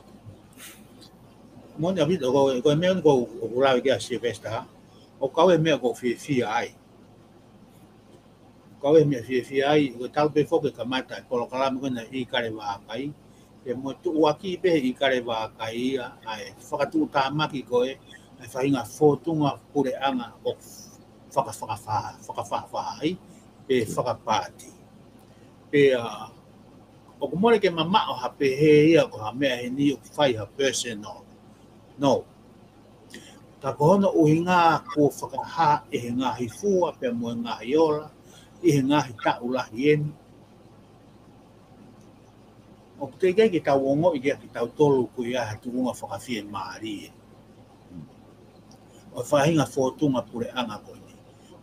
Moʻoni ʻaupito, ko, ko e meʻa ni ʻoku, ʻoku ou lave ki ai Sylvester, ʻoku kau e meʻa ʻoku ou fiefia ai. Kau e meʻa fiefia ai, ʻoku tau pē foki kamata e polokalama ko ena ʻIkale Vākai. Pea mo e tuʻuaki pē ʻIkale Vākai ia, ʻa e fakatuʻutāmaki ko ē, ʻa e faʻahinga fōtunga puleʻanga ʻoku faka-, faka-, fakafaʻafaʻahi, pe fakapaati. Pea, ʻoku mole ke mamaʻo ha pehē ia ko ha meʻa heni ʻoku fai ha personal. No. Ka ko hono ʻuhinga kuo fakahā ʻe he ngaahi fua pea mo e ngaahi ola ʻi he ngaahi taʻu lahi eni. ʻOku teʻeki ai ke tau ongoʻi kia kitautolu ʻoku ʻi ai ha tuʻunga fakafiemālie ʻo e faʻahinga fōtunga puleʻanga ko eni.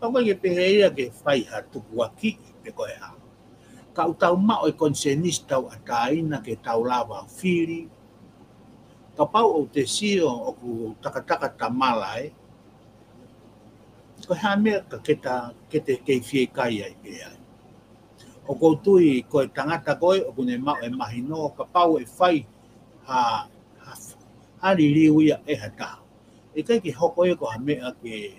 Ka ʻoku ʻikai ke pehē ia ke fai ha tukuakiʻi pe ko e hā. Ka ʻoku tau maʻu e konisēnisi tauʻatāina ke tau lava ʻo fili. Kapau ʻoku te sio ʻoku takataka tamala ē, ko e hā e meʻa ka ke ta-, ke te kei fiekaia ai pē ai. ʻOku ou tui ko e tangata ko ē ʻoku ne maʻu e mahino, kapau ʻe fai ha, ha, ha liliu ia ʻe ha taha, ʻe ʻikai ke hoko ia ko ha meʻa ke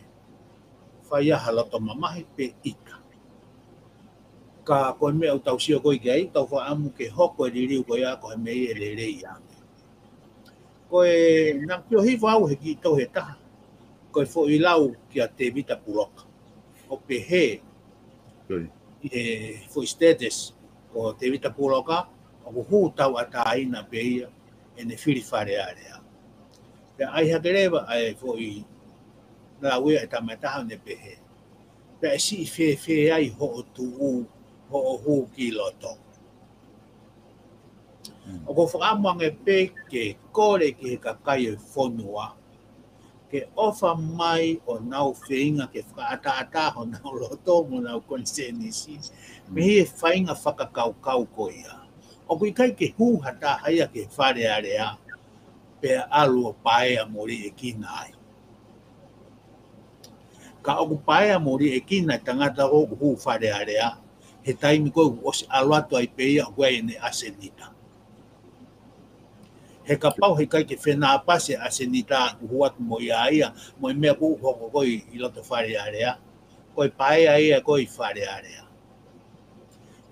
fai ai ha loto mamahi pe ʻita. Ka ko e meʻa ʻoku tau sio ko ē ki ai, tau fakaʻamu ke hoko e liliu ko ia ko e meʻa ia ʻe lelei ange. Ko e, naʻa ku pio hifo au he kiʻi tohi ʻe taha, ko e foʻi lau kia Tevita Puloka. ʻO pehē, ʻi he foʻi status, ko Tevita Puloka, ʻoku hū tauʻatāina pē ia, ʻene fili Fale Alea. Pea ʻai hake leva ʻa e foʻi lau ia ʻe tama ʻe taha ʻo ne pehē, pea ʻe siʻi fēfē ai hoʻo tuʻu, hoʻo hū ki loto. ʻOku ou fakaʻamu ange pē ke kole ki he kakai e fonua ke ʻofa mai ʻo nau feinga ke fakaʻataʻatā honau loto mo honau konisēnisi mei he faʻahinga fakakaukau ko ia. ʻOku ʻikai ke hū ha taha ia ki Fale Alea pea ʻalu ʻo paea mo liʻekina ai. Ka ʻoku paea mo liʻekina e tangata ʻoku hū Fale Alea, he taimi ko ē ʻoku ʻosi ʻalu atu ai pē ia ʻoku ʻi ai ʻene ʻasenita. He kapau he ʻikai ke fenāpasi e ʻasenita ʻoku hū atu mo ia ia, mo e meʻa ʻoku hoko ko ē ʻi loto Fale Alea, ko e paea ia ko ē ʻi Fale Alea.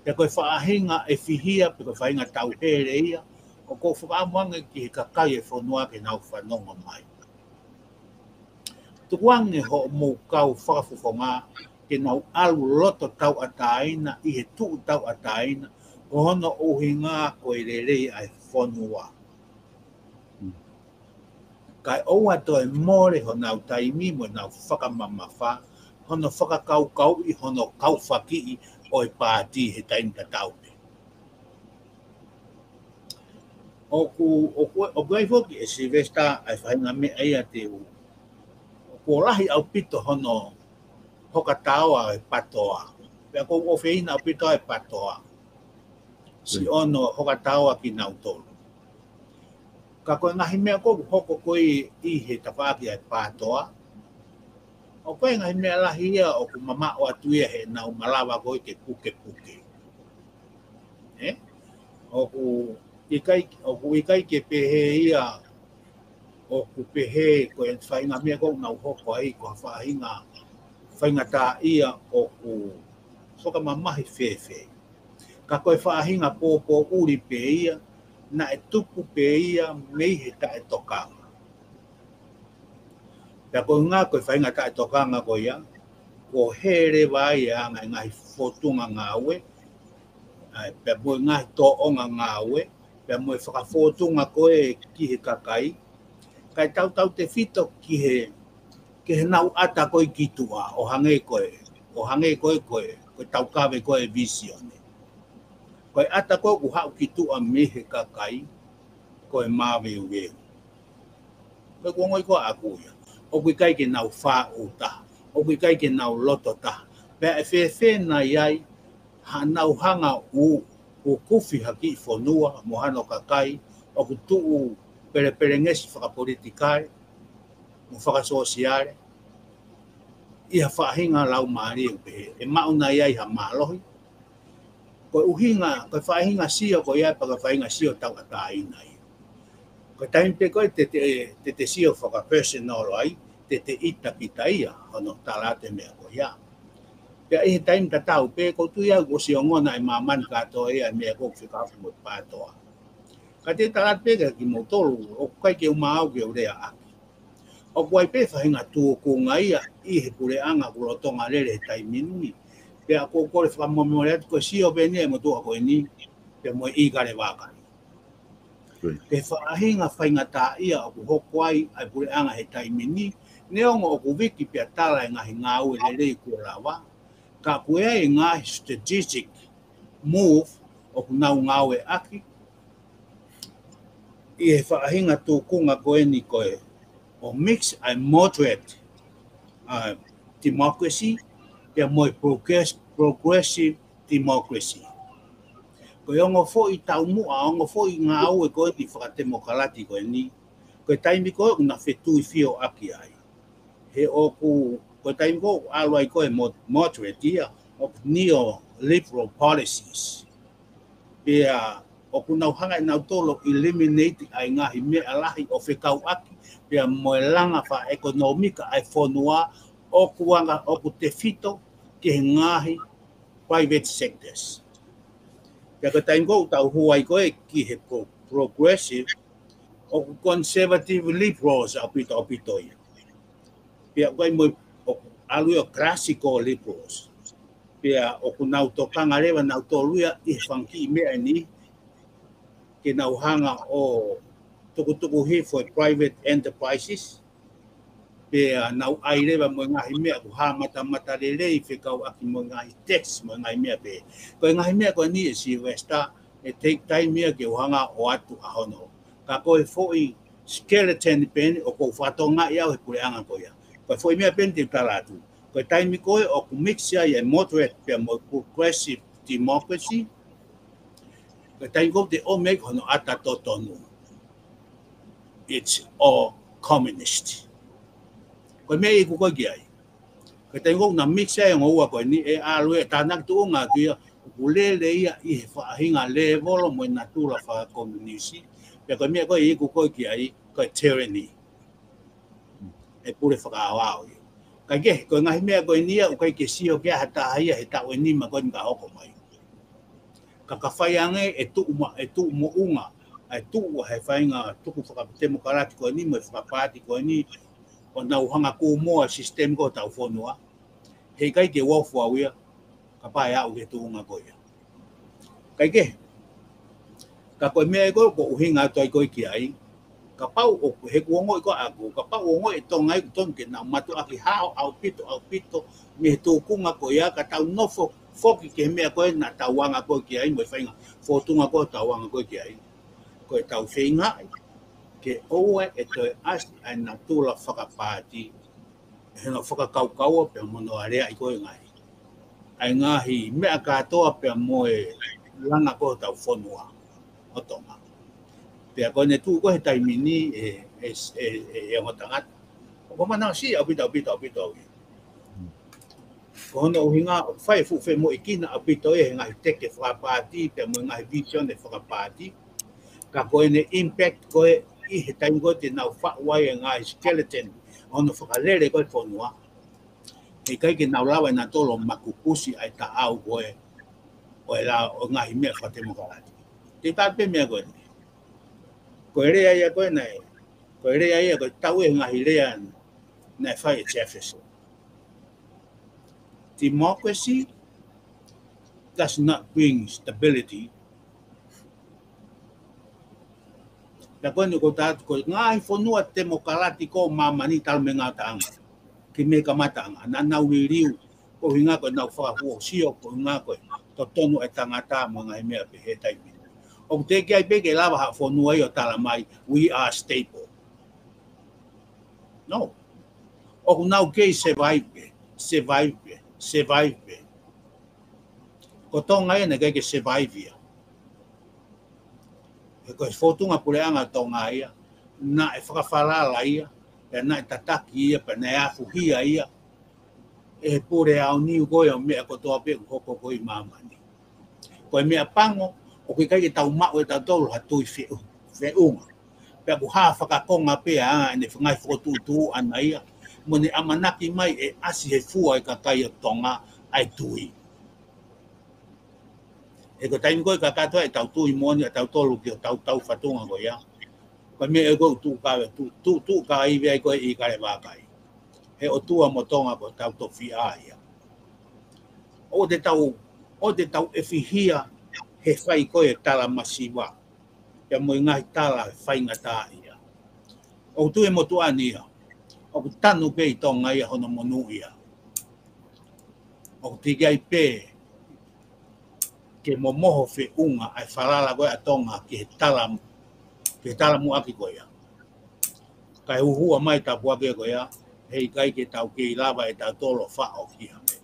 Pea ko e faʻahinga ʻefihia, pe ko e faʻahinga tauhele ia, ʻoku ou fakaʻamu ange ki he kakai e fonua ke nau fanongo mai. Tukuange hoʻomou kau fakafofonga ke nau ʻalu loto tauʻatāina ʻi he tuʻu tauʻatāina, ko hono ʻuhinga ko e lelei ʻa e fonua. Kae ʻoua toe mole honau taimi mo ʻenau fakamamafa, hono fakakaukauʻi, hono kaufakiʻi ʻo e paati he taimi tatau pē. ʻOku, ʻoku, ʻoku ʻi ai foki ʻe Sylvester ʻa e faʻahinga meʻa ia te u. ʻOku lahi ʻaupito hono hoka taoa e PATOA. Pea ʻoku ou ʻofeina ʻaupito e PATOA. Siʻono hoka taoa kinautolu. Ka ko e ngaahi meʻa ʻoku hoko ko ē ʻi he tafaʻaki ʻa e PATOA, ʻoku ʻi ai e ngaahi meʻa lahi ia ʻoku mamaʻo atu ia heʻenau malava ko ē ke pukepuke. ʻE? ʻOku ʻikai, ʻoku ʻikai ke pehē ia, ʻoku pehē ko e faʻahinga meʻa ʻoku nau hoko ai ko ha faʻahinga faingataʻaʻia ʻoku fakamamahi fēfē. Ka ko e faʻahinga pōpōʻuli pē ia, naʻe tupu pē ia mei he taʻetokanga. Pea ko e ʻuhinga ko e faʻahinga taʻetokanga ko ia, kuo hē leva ai e anga e ngaahi fōtunga ngāue, ʻa e, pea mo e ngaahi tōʻonga ngāue, pea mo e fakafōtunga ko ē ki he kakai, kae tautautefito ki he, ki heʻenau ʻata ko ē ki tuʻa, ʻo hangē ko e, ʻo hangē ko e, ko e, ko e taukave ko ē e vīsione. Ko e ʻata ko ē ʻoku haʻu ki tuʻa mei he kakai, ko e maveuveu. Ko e kuonga ko ē ʻaku ia. ʻOku ʻikai ke nau faʻu taha. ʻOku ʻikai ke nau loto taha. Pea ʻe fēfē nai ai, haʻanau hanga ʻo, ʻo kufi ha kiʻi fonua, mo hano kakai, ʻoku tuʻu pelepelengesi fakapolitikale, mo fakasōsiale, ʻi ha faʻahinga laumālie pehē, ʻe maʻu nai ai ha mālohi, ko e ʻuhinga, ko e faʻahinga sio ko ia, pea ko e faʻahinga sio tauʻatāina ia. Ko e taimi pē ko ē te te, te te sio fakapersonolo ai, te te ʻita kita ia, hono tala atu e meʻa ko ia. Pea ʻi he taimi tatau pē, ʻoku ou tui au kuo ʻosi ongona e māmani kātoa ia e meʻa ʻoku fekauʻaki mo e PATOA. Ka te u tala atu pē kia kimoutolu, ʻoku ʻikai ke u maau ke u lea ʻaki. ʻOku ʻi ai pē faʻahinga tūkunga ia ʻi he puleʻanga ʻoku lolotonga lele he taimi ni. Pea ʻoku ou kole fakamolemole atu ko e sio pē eni e motuʻa ko eni, pea mo e ʻīkale vaka ni. Ko e faʻahinga faingataʻaʻia ʻoku hoko ai ʻa e puleʻanga he taimi ni, neongo ʻoku viki pea tala e ngaahi ngāue lelei kuo lava, ka ʻoku ʻi ai e ngaahi strategic move ʻoku nau ngāueʻaki, ʻi he faʻahinga tūkunga ko eni ko e, ʻo mix ʻa e moderate, ʻa e democracy, pea mo e progress-, progressive democracy. Ko e ongo foʻi taumuʻa, ongo foʻi ngāue ko eni fakatemokalati ko eni, ko e taimi ko ē ʻoku na fetuifio ʻaki ai. He ʻoku, ko e taimi ko ē ʻoku ʻalu ai ko ē mo-, moderate ia, ʻoku neoliberal policies. Pea ʻoku nau hanga ʻe nautolu ʻo eliminate ʻa e ngaahi meʻa lahi ʻo fekauʻaki, pea mo e langa fakaʻekonōmika ʻa e fonua, ʻoku anga, ʻoku tefito ki he ngaahi private sectors. Pea ko e taimi ko ē ʻoku tau hū ai ko ē ki he pro-, progressive, ʻoku conservative liberals ʻaupito ʻaupito ia. Pea ʻoku ʻi ai mo e, ʻoku ʻalu ia ʻo classical liberals. Pea ʻoku nau tokanga leva nautolu ia ʻi he fanga kiʻi meʻa ni, ke nau hanga ʻo tukutuku hifo e private enterprises, pea nau ʻai leva mo e ngaahi meʻa ʻoku hā matamata lelei fekauʻaki mo e ngaahi tax mo e ngaahi meʻa pē. Ko e ngaahi meʻa ko eni ʻe Sylvester, ʻe take time ia ke u hanga ʻo ʻoatu ʻa hono. Ka ko e foʻi skeleton pē eni ʻoku ou fakatokangaʻi au he puleʻanga ko ia. Ko e foʻi meʻa pē eni te u tala atu. Ko e taimi ko ē ʻoku mix ai e moderate pea mo e progressive democracy, ko e taimi ko ē te ʻomai hono ʻata totonu. It's all communist. Ko e meʻa ʻoku ou kole ki ai. Ko e taimi ko ē naʻa mix ai e ongo ua ko eni, ʻe ʻalu ʻe tānaki tuʻunga atu ia, ʻoku lele ia ʻi he faʻahinga lēvolo mo e natula fakakominisi. Pea ko e meʻa ko ē ʻe iku ko ē ki ai, ko e tyranny. ʻE pule fakaaoao ia. Kae kehe, ko e ngaahi meʻa ko eni ia, ʻoku ʻikai ke sio ki ai ha taha ia he taʻu ʻe nima ko eni ka hoko mai. Ka ka fai ange ʻe tuʻu ma-, ʻe tuʻu moʻunga, ʻe tuʻu he faʻahinga tuku fakatemokalati ko eni mo e fakapaati ko eni, ʻo nau hanga kū moa sisitemi ko ē ʻo hotau fonua. Heʻikai ke uofo au ia, kapau ʻe aʻu ki he tuʻunga ko ia. Kae kehe, ka ko e meʻa ia ko ē ʻoku ou ʻuhinga atu ai ko ē ki ai, kapau ʻoku, he ʻoku ongoʻi ko ē ʻaʻaku, kapau ʻoku ongoʻi ʻe Tonga ia ʻoku tonu ke nau mātuʻaki hao ʻaupito, ʻaupito, mei he tuʻunga ko ia, ka tau nofo foki ki he meʻa ko ē naʻa tau anga ko ē ki ai, mo e faʻahinga fōtunga ko ē ʻoku tau anga ko ē ki ai. Ko ʻetau feingaʻi ke ʻoua ʻe toe ʻasi ʻa e natula fakapaati, he naʻa fakakaukau pea mo hono aleaʻi ko ē ngaahi, ʻa e ngaahi meʻa kātoa pea mo e langa ko ē hotau fonua ʻo Tonga. Pea ko ʻene tuʻu ko ē he taimi ni ʻe, ʻe, ʻe, ʻe, ʻe ongo tangata. ʻOku ou manavasiʻi ʻaupito, ʻaupito, ʻaupito au ia. Ko hono ʻuhinga ʻoku fai e fuʻu femoʻuekina ʻaupito ia he ngaahi teke fakapaati, pea mo e ngaahi vision ʻe fakapaati. Ka ko ʻene impact ko ē ʻi he taimi ko ē te nau faʻu ai e ngaahi skeleton ʻo hono fakalele ko ē fonua, heʻikai ke nau lava ʻe nautolu ʻo makupusi ʻa e taʻau ko ē ʻo e lao ʻo e ngaahi meʻa fakatemokalati. Te u tala pē meʻa ko eni. Ko e lea ia ko ē naʻe, ko e lea ia ko e tau e ngaahi lea naʻe fai ʻe Jefferson. Democracy does not bring stability. Pea ko eni ʻoku ou tala atu ko e ngaahi fonua temokalati ko ē ʻo māmani talu mei he ngataʻanga ki he kamataʻanga, naʻa nau liliu, ko e ʻuhinga ko ʻenau fakafuosia, ko e ʻuhinga ko e totonu e tangata mo e ngaahi meʻa pehē taimi. ʻOku teʻeki ai pē ke lava ha fonua ia ʻo tala mai, "We are stable." No. ʻOku nau kei survive pē, survive pē, survive pē. Ko Tonga ia naʻe ʻikai ke survive ia. He ko e fōtunga puleʻanga Tonga ia, naʻe fakafalala ia, pea naʻe tataki ia, pea naʻe afuhia ia ʻe he pule aoniu ko ē ʻo e meʻa kotoa pē ʻoku hoko ko ē ʻi māmani. Ko e meʻa pango, ʻoku ʻikai ke tau maʻu ʻe tautolu ha tui feʻu-, feʻunga. Pea ʻoku hā fakakonga pē ʻa ʻene ngaahi fokotuʻutuʻu ʻana ia, mo ʻene ʻamanaki mai ʻe ʻasi he fua e kakai ʻo Tonga ʻa e tui. He ko e taimi ko ē ka kātoa ʻetau tui moʻoni ʻa tautolu ki hotau taufatunga ko ia, ko e meʻa ko ē ʻoku tuʻu ka, tuʻu, tuʻu, tuʻu ka ivi ai ko ē ʻi Kalevakai. He ʻOtua mo Tonga ko hotau tofiʻa ia. ʻOua te tau, ʻoua te tau ʻefihia he fai ko ē e tala masiva, pea mo e ngaahi tala faingataʻaʻia. ʻOku tuʻu e motuʻa ni ia, ʻoku tanu pē ʻi Tonga ia hono monūʻia. ʻOku teʻeki ai pē ke momoho feʻunga ʻa e falala ko ē ʻa Tonga ki he tala, ki he tala muʻaki ko ia. Kae huhua mai tāpuaki ko ia, heʻikai ke tau kei lava ʻe tautolu ʻo faʻo ki ha meʻa.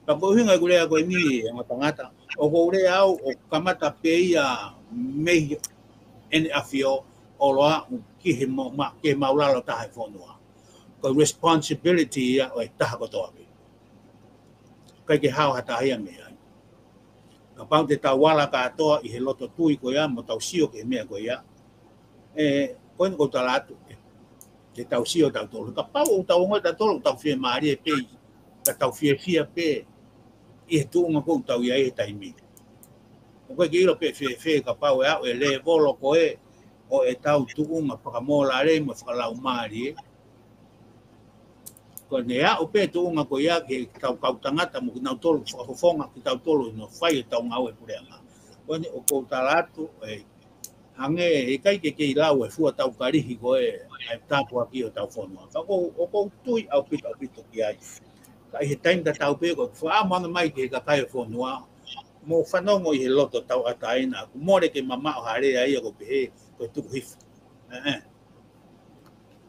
Pea ko e ʻuhinga ʻeku lea ko eni, e ongo tangata, ʻoku ou lea au ʻo kamata pē ia mei ʻEne ʻAfio ʻo aʻu ki he mau-, ma-, ki he maʻulalo taha e fonua. Ko e responsibility ia ʻo e taha kotoa pē. ʻIkai ke hao ha taha ia mei ai. Kapau te tau ala kātoa ʻi he loto tui ko ia, mo tau sio ki he meʻa ko ia, ʻe, ko eni ʻoku ou tala atu, ʻe, te tau sio tautolu. Kapau ʻoku tau ongoʻi tautolu ʻoku tau fiemālie pē, ka tau fiefia pē ʻi he tuʻunga ko ē ʻoku tau ʻi ai he taimi ni. ʻOku ʻikai ke ʻilo pē fēfē kapau ʻe aʻu e lēvolo ko ē ʻo ʻetau tuʻunga fakamōlale mo fakalaumālie. Ko ʻene aʻu pē tuʻunga ko ia ki heʻetau kau tangata mo kinautolu fakafofonga kitautolu ʻi hono fai ʻetau ngāue puleʻanga. Ko eni ʻoku ou tala atu, ʻe, hangē ʻe ʻikai ke kei lau e fua tau kalihi ko ē ʻa e tāpuaki ʻo hotau fonua. Ka ʻoku ou, ʻoku ou tui ʻaupito, ʻaupito ki ai. Ka ʻi he taimi tatau pē ko e fakaʻamu ange mai ki he kakai ʻo e fonua, mou fanongo ʻi he loto tauʻatāina, ʻoku mole ke mamaʻo ha lea ia ʻoku pehē ko e tuku hifo. ʻE, ʻe.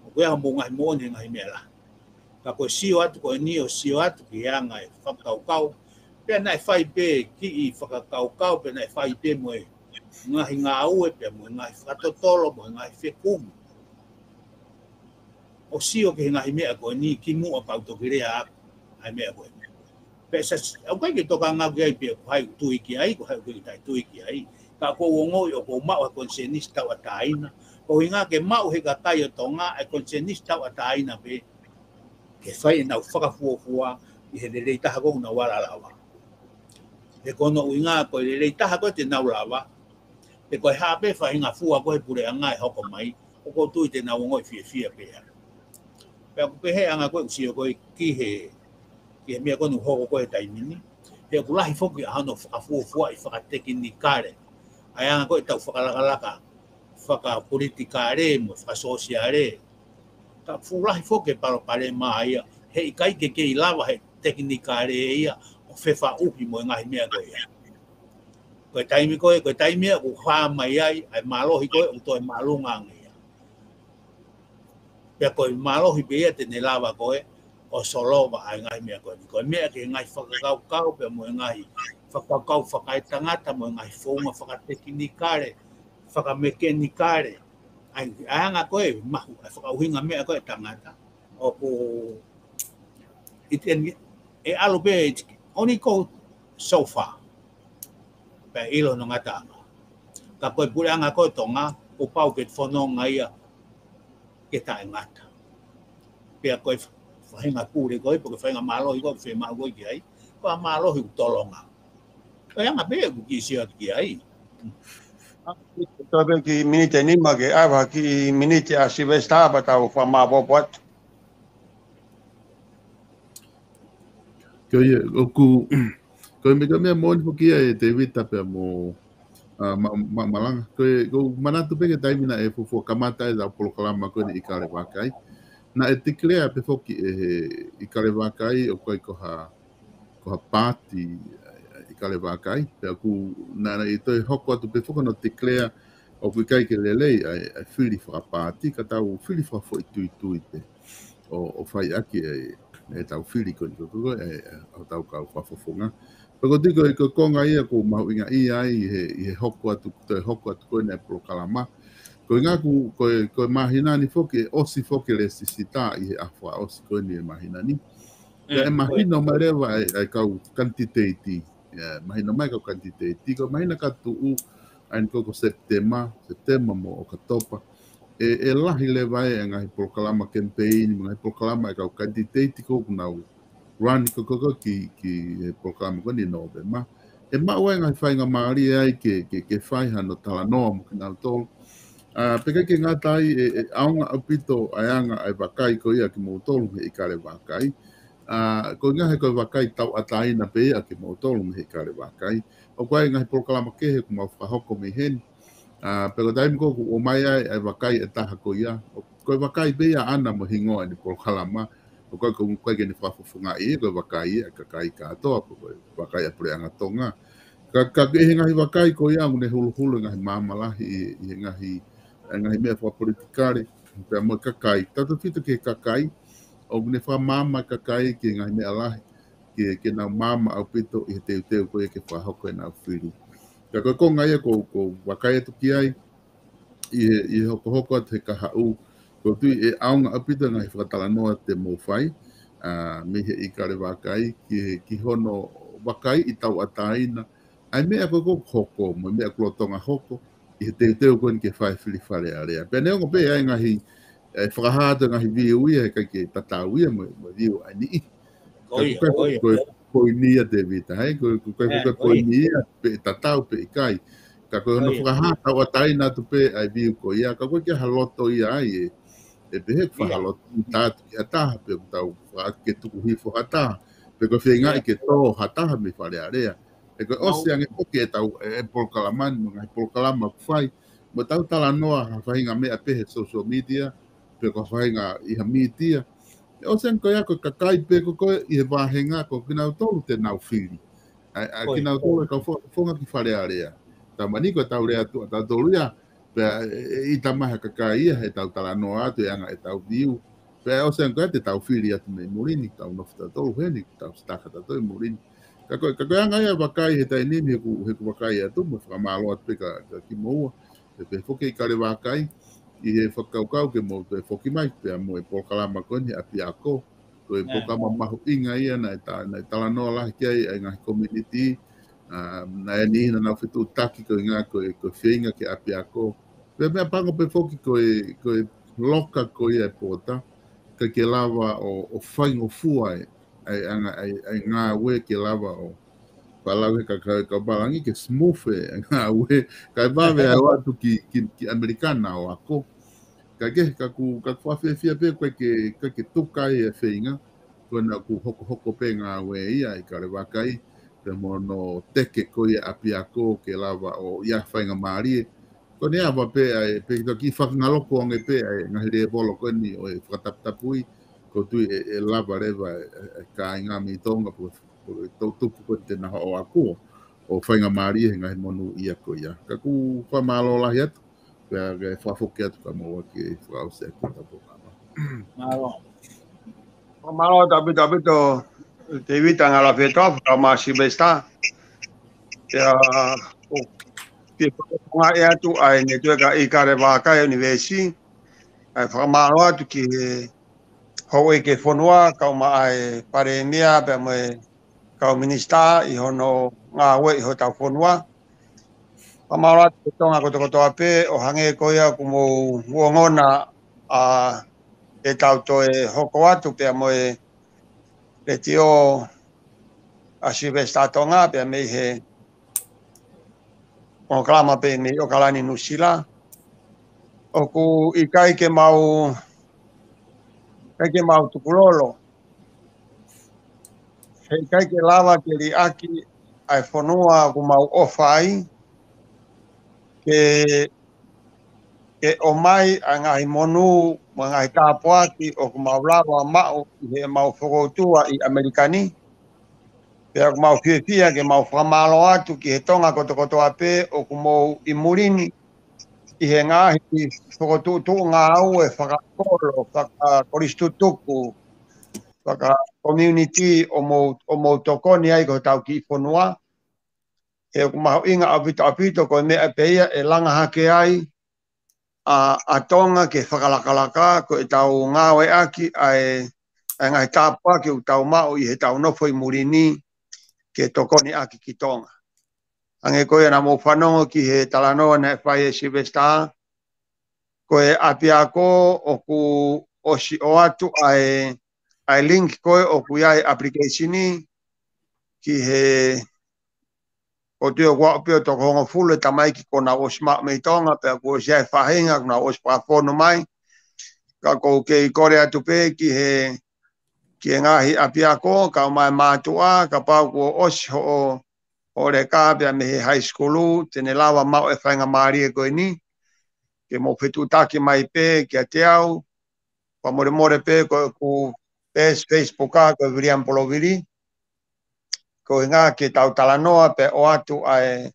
ʻOku ʻi ai hoʻomou ngaahi moʻoni he ngaahi meʻa lahi. Ka ko e sio atu ko eni ʻo sio atu ki he anga e fakakaukau. Pea naʻe fai pē kiʻi fakakaukau, pea naʻe fai pē mo e ngaahi ngāue, pea mo e ngaahi fakatotolo, mo e ngaahi fekumi. ʻO sio ki he ngaahi meʻa ko eni kimuʻa pea u toki lea atu. ʻa e meʻa ko ē. Pea sa, ʻoku ʻikai ke tokanga ki ai pe ko hai ʻoku tui ki ai, ko hai ʻoku ʻikai tui ki ai. Ka ʻoku ou ongoʻi ʻoku ou maʻu ha konisēnisi tauʻatāina. Ko e ʻuhinga ke maʻu he kakai ʻo Tonga e konisēnisi tauʻatāina pē ke fai ʻenau fakafuofua ʻi he lelei taha ko ē ʻoku nau ala lava. He ko hono ʻuhinga ko e lelei taha ko ē te nau lava, pe ko e hā pē faʻahinga fua ko ē he puleʻanga ʻe hoko mai, ʻoku ou tui te nau ongoʻi fiefia pē ai. Pea ʻoku pehē ʻa e anga ko ē ʻoku sio ko ē ki he, ki he meʻa ko ē ʻoku hoko ko ē he taimi ni. He ʻoku lahi foki ʻa hono fakafuofuaʻi fakatekinikale ʻa e anga ko ē ʻetau fakalakalaka fakapolitikale mo fakasōsiale. Ka ʻoku fuʻu lahi foki e palopalema ia, he ʻikai ke kei lava he tekinikale ia ʻo fefaʻuhi mo e ngaahi meʻa ko ia. Ko e taimi ko ē, ko e taimi ia ʻoku hā mai ai ʻa e mālohi ko ē ʻoku toe māʻolunga ange ia. Pea ko e mālohi pē ia te ne lava ko ē ʻo solova ʻa e ngaahi meʻa ko eni. Ko e meʻa ki he ngaahi fakakaukau pea mo e ngaahi fakakaukau fakaetangata mo e ngaahi founga fakatekinikale, fakamekenikale. ʻA e, ʻa e anga ko ē mahu, ʻa e fakaʻuhinga meʻa ko ē tangata. ʻOku, it, and, ʻe ʻalu pē, it only go so far. Pea ʻilo hono ngataʻanga. Ka ko e puleʻanga ko ē Tonga, kuo pau ke fononga ia ke taʻengata. Pea ko e faʻahinga pule ko ē, pe ko e faʻahinga mālohi ko ē, fiemaʻu ko ē ki ai, ko e mālohi ʻoku tolonga. Ko e anga pē ʻoku kiʻi sio atu ki ai. Toe pē kiʻi miniti ʻe nima ke ʻave ha kiʻi miniti ʻa Sylvester pea tau fakamāopoopo atu. Ko ia, ʻoku, ko e meʻa, ko e meʻa moʻoni foki ia ʻe Tēvita pea mo, ʻa, Ma-, Ma-, Malanga. Ko e, ʻoku ou manatu pē ki he taimi naʻe fuofua kamata ai ʻetau polokalama ko eni ʻIkale Vakai. Naʻe declare pē foki ʻe he ʻIkale Vakai ʻoku ʻikai ko ha, ko ha paati, ʻa, ʻIkale Vakai. Pea ʻoku, naʻa, naʻe toe hoko atu pē foki hono declare ʻoku ʻikai ke lelei ʻa e, ʻa e fili fakapaati, ka tau fili fakafoʻituitui pē ʻo, ʻo fai ʻaki e, ʻetau fili ko eni ko, ko, ko, ʻe, ʻe, ʻo tau kau fakafofonga. Pea ko e tiko e ko e konga ia ʻoku ou mahuʻingaʻia ai ʻi he, ʻi he hoko atu, toe hoko atu ko eni e polokalama. Ko e ʻuhinga ʻoku, ko e, ko e māhina ni foki, ʻe ʻosi foki e lēsisita ʻi he ʻaho fakaʻosi ko eni e māhina ni. Pea ʻe mahino mai leva ʻa e, ʻa e kau kanititeiti. ʻIa, mahino mai kau kanititeiti, ko e māhina ka tuʻu, ʻa eni ko, ko Sepitema, Sepitema mo ʻOkatopa. ʻE, ʻe lahi leva e ngaahi polokalama kemipeini, mo e ngaahi polokalama ʻa e kau kanititeiti ko ē ʻoku nau run ko, ko, ko ki, ki he polokalama ko eni Nōvema. ʻE maʻu ai e ngaahi faingamālie ai ke, ke, ke fai hano talanoa mo kinautolu. ʻA, pea ʻikai ke ngata ai ʻe, ʻe ʻaonga ʻaupito ʻa e anga ʻa e vakai ko ia kimoutolu he ʻIkale Vakai. ʻA, ko e ʻuhinga he ko e vakai tauʻatāina pē ia kimoutolu mei he ʻIkale Vakai. ʻOku ʻi ai e ngaahi polokalama kehe ʻoku mau fakahoko mei heni. ʻA, pea ko e taimi ko ē ʻoku ʻomai ai ʻa e vakai ʻe taha ko ia, ʻo, ko e vakai pē ia ʻaʻana mo e hingoa ʻene polokalama. ʻOku ʻikai, ʻoku ʻikai ke ne fakafofongaʻi ia, ko e vakai ia ʻa e kakai kātoa, ko e vakai ʻa e puleʻanga Tonga. Ka, ka ʻi he ngaahi vakai ko ia, ʻoku ne huluhulu e ngaahi maama lahi ʻi, ʻi he ngaahi, ʻa e ngaahi meʻa fakapolitikale, pea mo e kakai. Tautefito ki he kakai, ʻoku ne fakamaama e kakai ki he ngaahi meʻa lahi, ke, ke nau maama ʻaupito ʻi he teuteu ko ia ke fakahoko ʻenau fili. Ka ko e konga ia ʻoku ou, ʻoku ou vakai atu ki ai, ʻi he, ʻi he hokohoko atu he kahaʻu, ʻoku ou tui ʻe ʻaonga ʻaupito e ngaahi fakatalanoa te mou fai, ʻa, mei he ʻIkale Vakai, ki he, ki hono vakaiʻi tauʻatāina ʻa e meʻa ko ē ʻoku hoko, mo e meʻa ʻoku lolotonga hoko, ʻi he teuteu ko eni ke fai e fili Fale Alea. Pea neongo pē ʻa e ngaahi, ʻe fakahā atu e ngaahi view ia, he ʻikai ke tatau ia mo, mo e view ʻa e niʻihi. Ko ia, ka ko e, ko ia, ko e poini ia Tēvita, hei, ko e, ko e, ko e, ʻa e, ko e poini ia, pe tatau pe ʻikai. Ka ko hono fakahā tauʻatāina atu pē ʻa e view ko ia, ka ʻoku ʻikai ke ʻi ai ha loto ia ai ʻe, ʻe pehē ʻoku fakahā loto ʻi he taha ki ha taha, pe ʻoku tau fakahā ke tuku hifo ha taha, pe ko e feingaʻi ke tō ha taha mei Fale Alea. He ko e ʻosi ange foki ʻetau, e, e polokalama ni, mo e ngaahi polokalama ʻoku fai, mo ʻetau talanoa ha faʻahinga meʻa pē he social media, pe ko ha faʻahinga ʻi ha mītia. ʻE ʻosi ange ko ia ko e kakai pē ko ē ʻi he vāhenga ko kinautolu te nau fili. ʻA, ʻa kinautolu e kau fo-, fakafofonga ki Fale Alea. Taimi ni ko ʻetau lea atu ʻa tautolu ia, pea ʻe, ʻe ʻita mai ha kakai ia, heʻetau talanoa atu e anga ʻetau view. Pea ʻosi ange ko ia te tau fili atu mei muli ni, tau nofo tautolu heni, tau sitaka tautolu ʻi muli ni. Ka ko e, ka ko e anga ia vakai he taimi ni, he ʻoku, he ʻoku vakai atu, mo e fakamālō atu pē kia, kia kimoua. Pea pehē foki ʻIkale Vakai, ʻi he fakakaukau ke mou toe foki mai, pea mo e polokalama ko eni ʻapiako. Ko e polokalama mahuʻinga ia naʻe ta-, naʻe talanoa lahi ki ai ʻa e ngaahi community, ʻa, naʻe ʻi ai e niʻihi naʻa nau fetuʻutaki ko e ʻuhinga ko e, ko e feinga ke ʻapiako. Pea meʻapango pē foki ko e, ko e loka ko ia e pota, ʻikai ke lava ʻo, ʻo faingofua e, ʻa e anga, ʻa e, ʻa e ngāue ke lava ʻo, pea lau he ka, ka, ka palangi ke smooth e ngāue, kae vave ʻa e ō atu ki, ki, ki ʻAmelika ʻo ako. Ka ke, ka ku, ka ku fakafiefia pē, ʻikai ke, ʻikai ke tuku ai e feinga, ko ena kuo hokohoko pē ngāue ia ʻi Kalevakai, pea mo hono teke ko ia ʻapiako ke lava ʻo ʻi ai ha faingamālie. Ko ena ʻa e ava pē ʻa e, pea ke toki fakangaloko ange pē ʻa e ngaahi lēvolo ko eni ʻo e fakataputapui, ʻoku ou tui ʻe, ʻe lava leva e, e, e kāinga mei Tonga, pe ko e, pe ko e toʻutupu ko ē te nau ō ʻo ako, ʻo faingamālie he ngaahi monūʻia ko ia. Ka ku fakamālō lahi atu, pea ke fakafoki atu ka mau ake fakaʻosi ʻaki ʻetau polokalama. Mālō. Fakamālō atu ʻaupito, ʻaupito, Tēvita Ngalafetoa, fakama Silivesitā. Pea, ʻoku ou fakaʻapaʻapa atu ʻa e Network ʻa e Kalevakai ʻUnivēsiti. ʻA e fakamālō atu ki he houʻeiki fonua, kau mai ʻa e Palēmia, pea mo e kau minisitā ʻi hono ngāue ʻi hotau fonua. Fakamālō atu ki Tonga kotokotoa pē, ʻo hangē ko ia ʻoku mou ongona ʻa ʻetau toe hoko atu pea mo e letiō ʻa Silivesitā Tonga, pea mei he polokalama pē mei ʻAokalani Nuʻusila. ʻOku ʻikai ke mau, ʻikai ke mau tukulolo. He ʻikai ke lava ke liʻaki ʻa e fonua ʻoku mau ʻofa ai, ke, ke ʻomai ʻa e ngaahi monū, mo e ngaahi tāpuaki ʻoku mau lava maʻu ʻi heʻemau fokoutua ʻi ʻAmelika ni. Pea ʻoku mau fiefia ke mau fakamālō atu ki he Tonga kotokotoa pē ʻoku mou ʻi muli ni, ʻi he ngaahi fokotuʻutuʻu ngāue fakakolo, fakakolisi tutuku, fakakomiunitī ʻoku mou, ʻoku mou tokoni ai ki hotau kiʻi fonua. He ʻoku mahuʻinga ʻaupito ʻaupito ko e meʻa pē ia ʻe langa hake ai ʻa, ʻa Tonga ke fakalakalaka, ko ʻetau ngāueʻaki ʻa e, ʻa e ngaahi tāpuaki ʻoku tau maʻu ʻi heʻetau nofo ʻi muli ni ke tokoni ʻaki ki Tonga. Hangē ko ia naʻa mou fanongo ki he talanoa naʻe fai ʻe Silivesitā, ko e ʻapiako ʻoku ʻosi ʻoatu ʻa e, ʻa e link ko ē ʻoku ʻi ai e application ki he, ʻoku ou tui ʻoku aʻu pē ʻo toko hongofulu e tamaiki kuo nau ʻosi maʻu mei Tonga, pea kuo ʻosi ʻi ai e faʻahinga kuo nau ʻosi fakafonu mai. Ka ʻoku ou kei kole atu pē ki he, ki he ngaahi ʻapiako, kau mai mātuʻa, kapau kuo ʻosi hoʻo, hoʻo leka pea mei he high school, te ne lava maʻu e faingamālie ko eni, ke mou fetuʻutaki mai pē kiate au, fakamolemole pē ko ʻeku page Facebook ʻa ko e Viliami Polovili, ko e ʻuhinga ke tau talanoa pea ʻoatu ʻa e,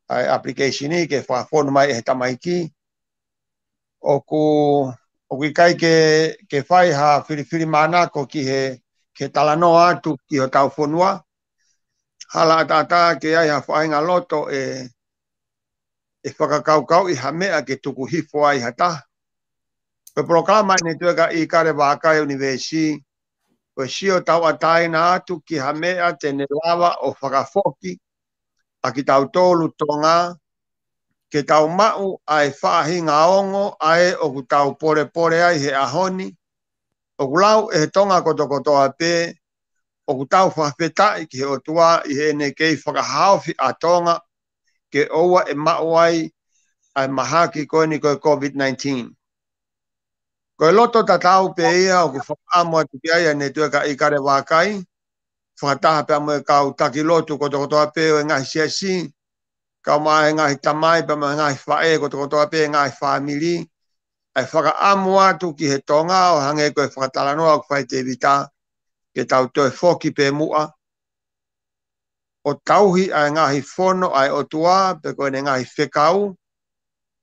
ʻa e application ke fakafonu mai ʻe he tamaiki. ʻOku, ʻoku ʻikai ke, ke fai ha filifilimanako ki he, ke talanoa atu ki hotau fonua. Hala ʻataʻatā ke ʻi ai ha faʻahinga loto ʻe, ʻe fakakaukauʻi ha meʻa ke tuku hifo ai ha taha. Ko e polokalama ʻa e Network ʻa e Kalevakai ʻUnivēsiti, ko e sio tauʻatāina atu ki ha meʻa te ne lava ʻo fakafoki ʻa kitautolu Tonga, ke tau maʻu ʻa e faʻahinga ongo ʻa ē ʻoku tau polepole ai he ʻaho ni, ʻoku lau ʻe he Tonga kotokotoa pē, ʻoku tau fakafetaʻi ki he ʻOtua ʻi heʻene kei fakahaofi ʻa Tonga, ke ʻoua ʻe maʻu ai ʻa e mahaki ko eni ko e COVID nineteen. Ko e loto tatau pē ia ʻoku fakaʻamu atu ki ai ʻa e Network ʻa e Kalevakai, fakataha pea mo e kau taki lotu kotokotoa pē ʻo e ngaahi siasi, kau mai e ngaahi tamai pea mo e ngaahi faʻē kotokotoa pē, ngaahi fāmili, ʻa e fakaʻamu atu ki he Tonga ʻo hangē ko e fakatalanoa ʻoku fai ʻe Tēvita, ke tau toe foki pē muʻa ʻo tauhi ʻa e ngaahi fono ʻa e ʻOtua, pe ko ʻene ngaahi fekau,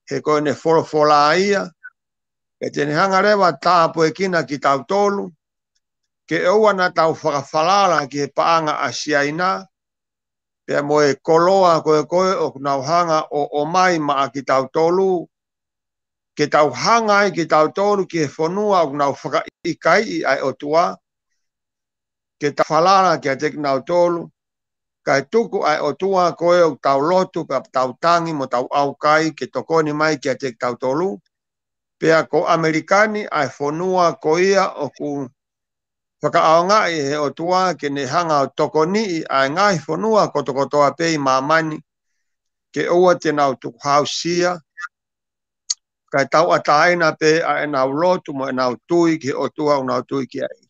he ko ʻene folofola ia, ke te ne hanga leva ʻo tāpuekina kitautolu, ke ʻoua naʻa tau fakafalala ki he paʻanga ʻa Siaina, pea mo e koloa ko ē ko ē ʻoku nau hanga ʻo, ʻomai maʻa kitautolu, ke tau hanga ai kitautolu ki he fonua ʻoku nau fakaʻikaiʻi ʻa e ʻOtua, ke tau falala kiate kinautolu, kae tuku ʻa e ʻOtua ko ē ʻoku tau lotu pea tau tangi mo tau ʻaukai ke tokoni mai kiate kitautolu. Pea ko ʻAmelika ni ʻa e fonua ko ia ʻoku fakaʻaongaʻi he ʻOtua ke ne hanga ʻo tokoniʻi ʻa e ngaahi fonua kotokotoa pē ʻi māmani, ke ʻoua te nau tukuhausia, kae tauʻatāina pē ʻa ʻenau lotu mo ʻenau tui ki he ʻOtua ʻoku nau tui ki ai.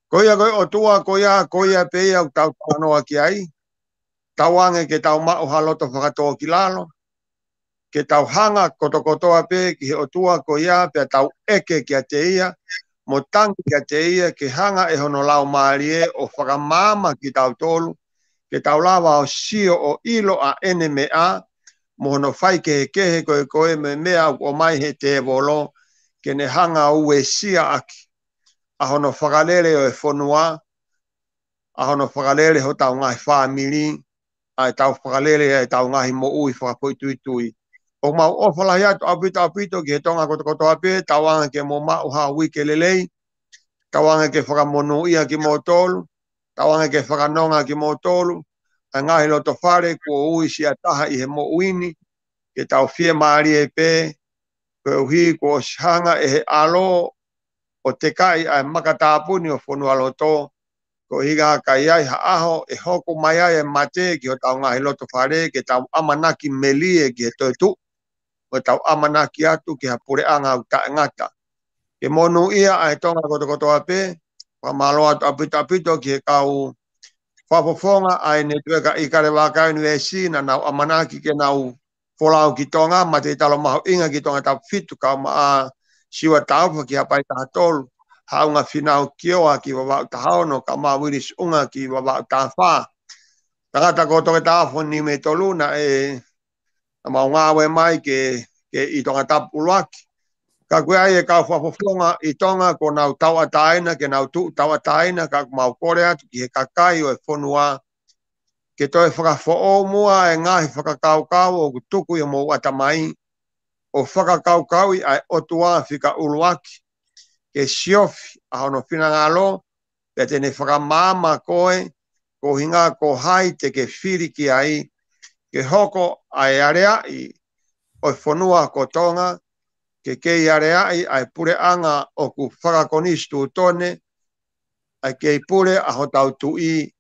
Ko ia ko e ʻOtua ko ia, ko ia pē ia ʻoku tau talanoa ki ai. Tauange ke tau maʻu ha loto fakatōkilalo, ke tau hanga kotokotoa pē ki he ʻOtua ko ia, pea tau ʻeke kiate ia, mo tangi kiate ia, ke hanga ʻe hono Laumālie ʻo fakamaama kitautolu, ke tau lava ʻo sio ʻo ʻilo ʻa ʻene meʻa, mo hono faikehekehe ko ē ko e meʻa ʻoku ʻomai he tēvolo, ke ne hanga ʻo uesia ʻaki ʻa hono fakalele ʻo e fonua, ʻa hono fakalele hotau ngaahi fāmili, ʻa ʻetau fakalele ʻa ʻetau ngaahi moʻui fakafoʻituitui. ʻOku mau ʻofa lahi atu ʻaupito ʻaupito ki he Tonga kotokotoa pē, tauange ke mou maʻu ha uike lelei, tauange ke fakamonūʻia kimoutolu, tauange ke fakanonga kimoutolu, ʻa e ngaahi loto fale kuo ui siʻa taha ʻi he moʻui ni, ke tau fiemālie pē, koeʻuhi kuo ʻosi hanga ʻe he ʻAlo ʻo tekaʻi ʻa e makatāpuni ʻo fonualoto, koeʻuhi ka ʻi ai ha ʻaho ʻe hoko mai ai e mate ki hotau ngaahi loto fale, ke tau ʻamanaki melie ki he toetuʻu, ʻo tau ʻamanaki atu ki ha puleʻanga ʻoku taʻengata. Ke monūʻia ʻa e Tonga kotokotoa pē, fakamālō atu ʻaupito ʻaupito ki he kau fakafofonga ʻa e Netiueka ʻIkale Vaka University, naʻa nau ʻamanaki ke nau folau ki Tonga, mateitalo mahuʻinga ki Tongatapu fitu, kau maʻa Siua Taufa ki Haʻapai taha tolu, Haʻunga Fīnau Kioa ki Vavaʻu taha ono, kau maʻa Uili Suʻunga ki Vavaʻu taha fā. Tangata ko Toketā Foni Niumeitolu, naʻe, naʻa mau ngāue mai ke, ke ʻi Tongatapu ʻuluaki. Ka ko e ʻai e kau fakafofonga ʻi Tonga kuo nau tauʻatāina, ke nau tuʻu tauʻatāina, ka ʻoku mau kole atu ki he kakai ʻo e fonua, ke toe fakafoʻou muʻa e ngaahi fakakaukau ʻoku tuku ʻi homou ʻatamai, ʻo fakakaukauʻi ʻa e ʻOtua fika ʻuluaki, ke siofi ʻa hono finangalo, pea te ne fakamaama koe, ko e ʻuhinga ko hai te ke fili ki ai, ke hoko ʻa e aleaʻi ʻo e fonua ko Tonga, ke kei aleaʻi ʻa e puleʻanga ʻoku fakakonisitūtone, ʻa e kei pule ʻa hotau tuʻi,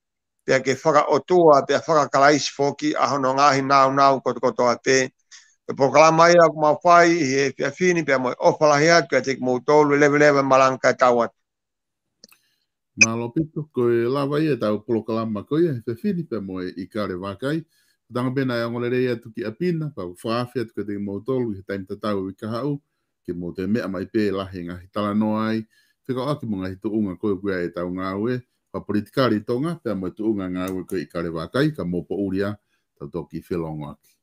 pea ke fakaʻotua, pea fakakalaisi foki ʻa hono ngaahi nāunau kotokotoa pē. Ko e polokalama ia ʻoku mau fai ʻi he efiafi ni, pea mo e ʻofa lahi atu kiate kimoutolu, leveleva malanga kae tau atu. Mālō ʻaupito, ko e lava ia ʻetau polokalama ko ia he efiafi ni pea mo e ʻIkale Vaka. Tanga pē naʻe ongo lelei atu ki ʻapi na, pea ʻoku fakaafe atu kiate kimoutolu ʻi he taimi tatau ʻi he kahaʻu, ke mou toe meʻa mai pē lahi e ngaahi talanoa ai, fekauʻaki mo e ngaahi tuʻunga ko ē ʻoku ʻi ai ʻetau ngāue fakapolitikale ʻi Tonga, pea mo e tuʻunga ngāue ko ē ʻIkale Vaka, ka mou poʻuli ā, tau toki felongoaki.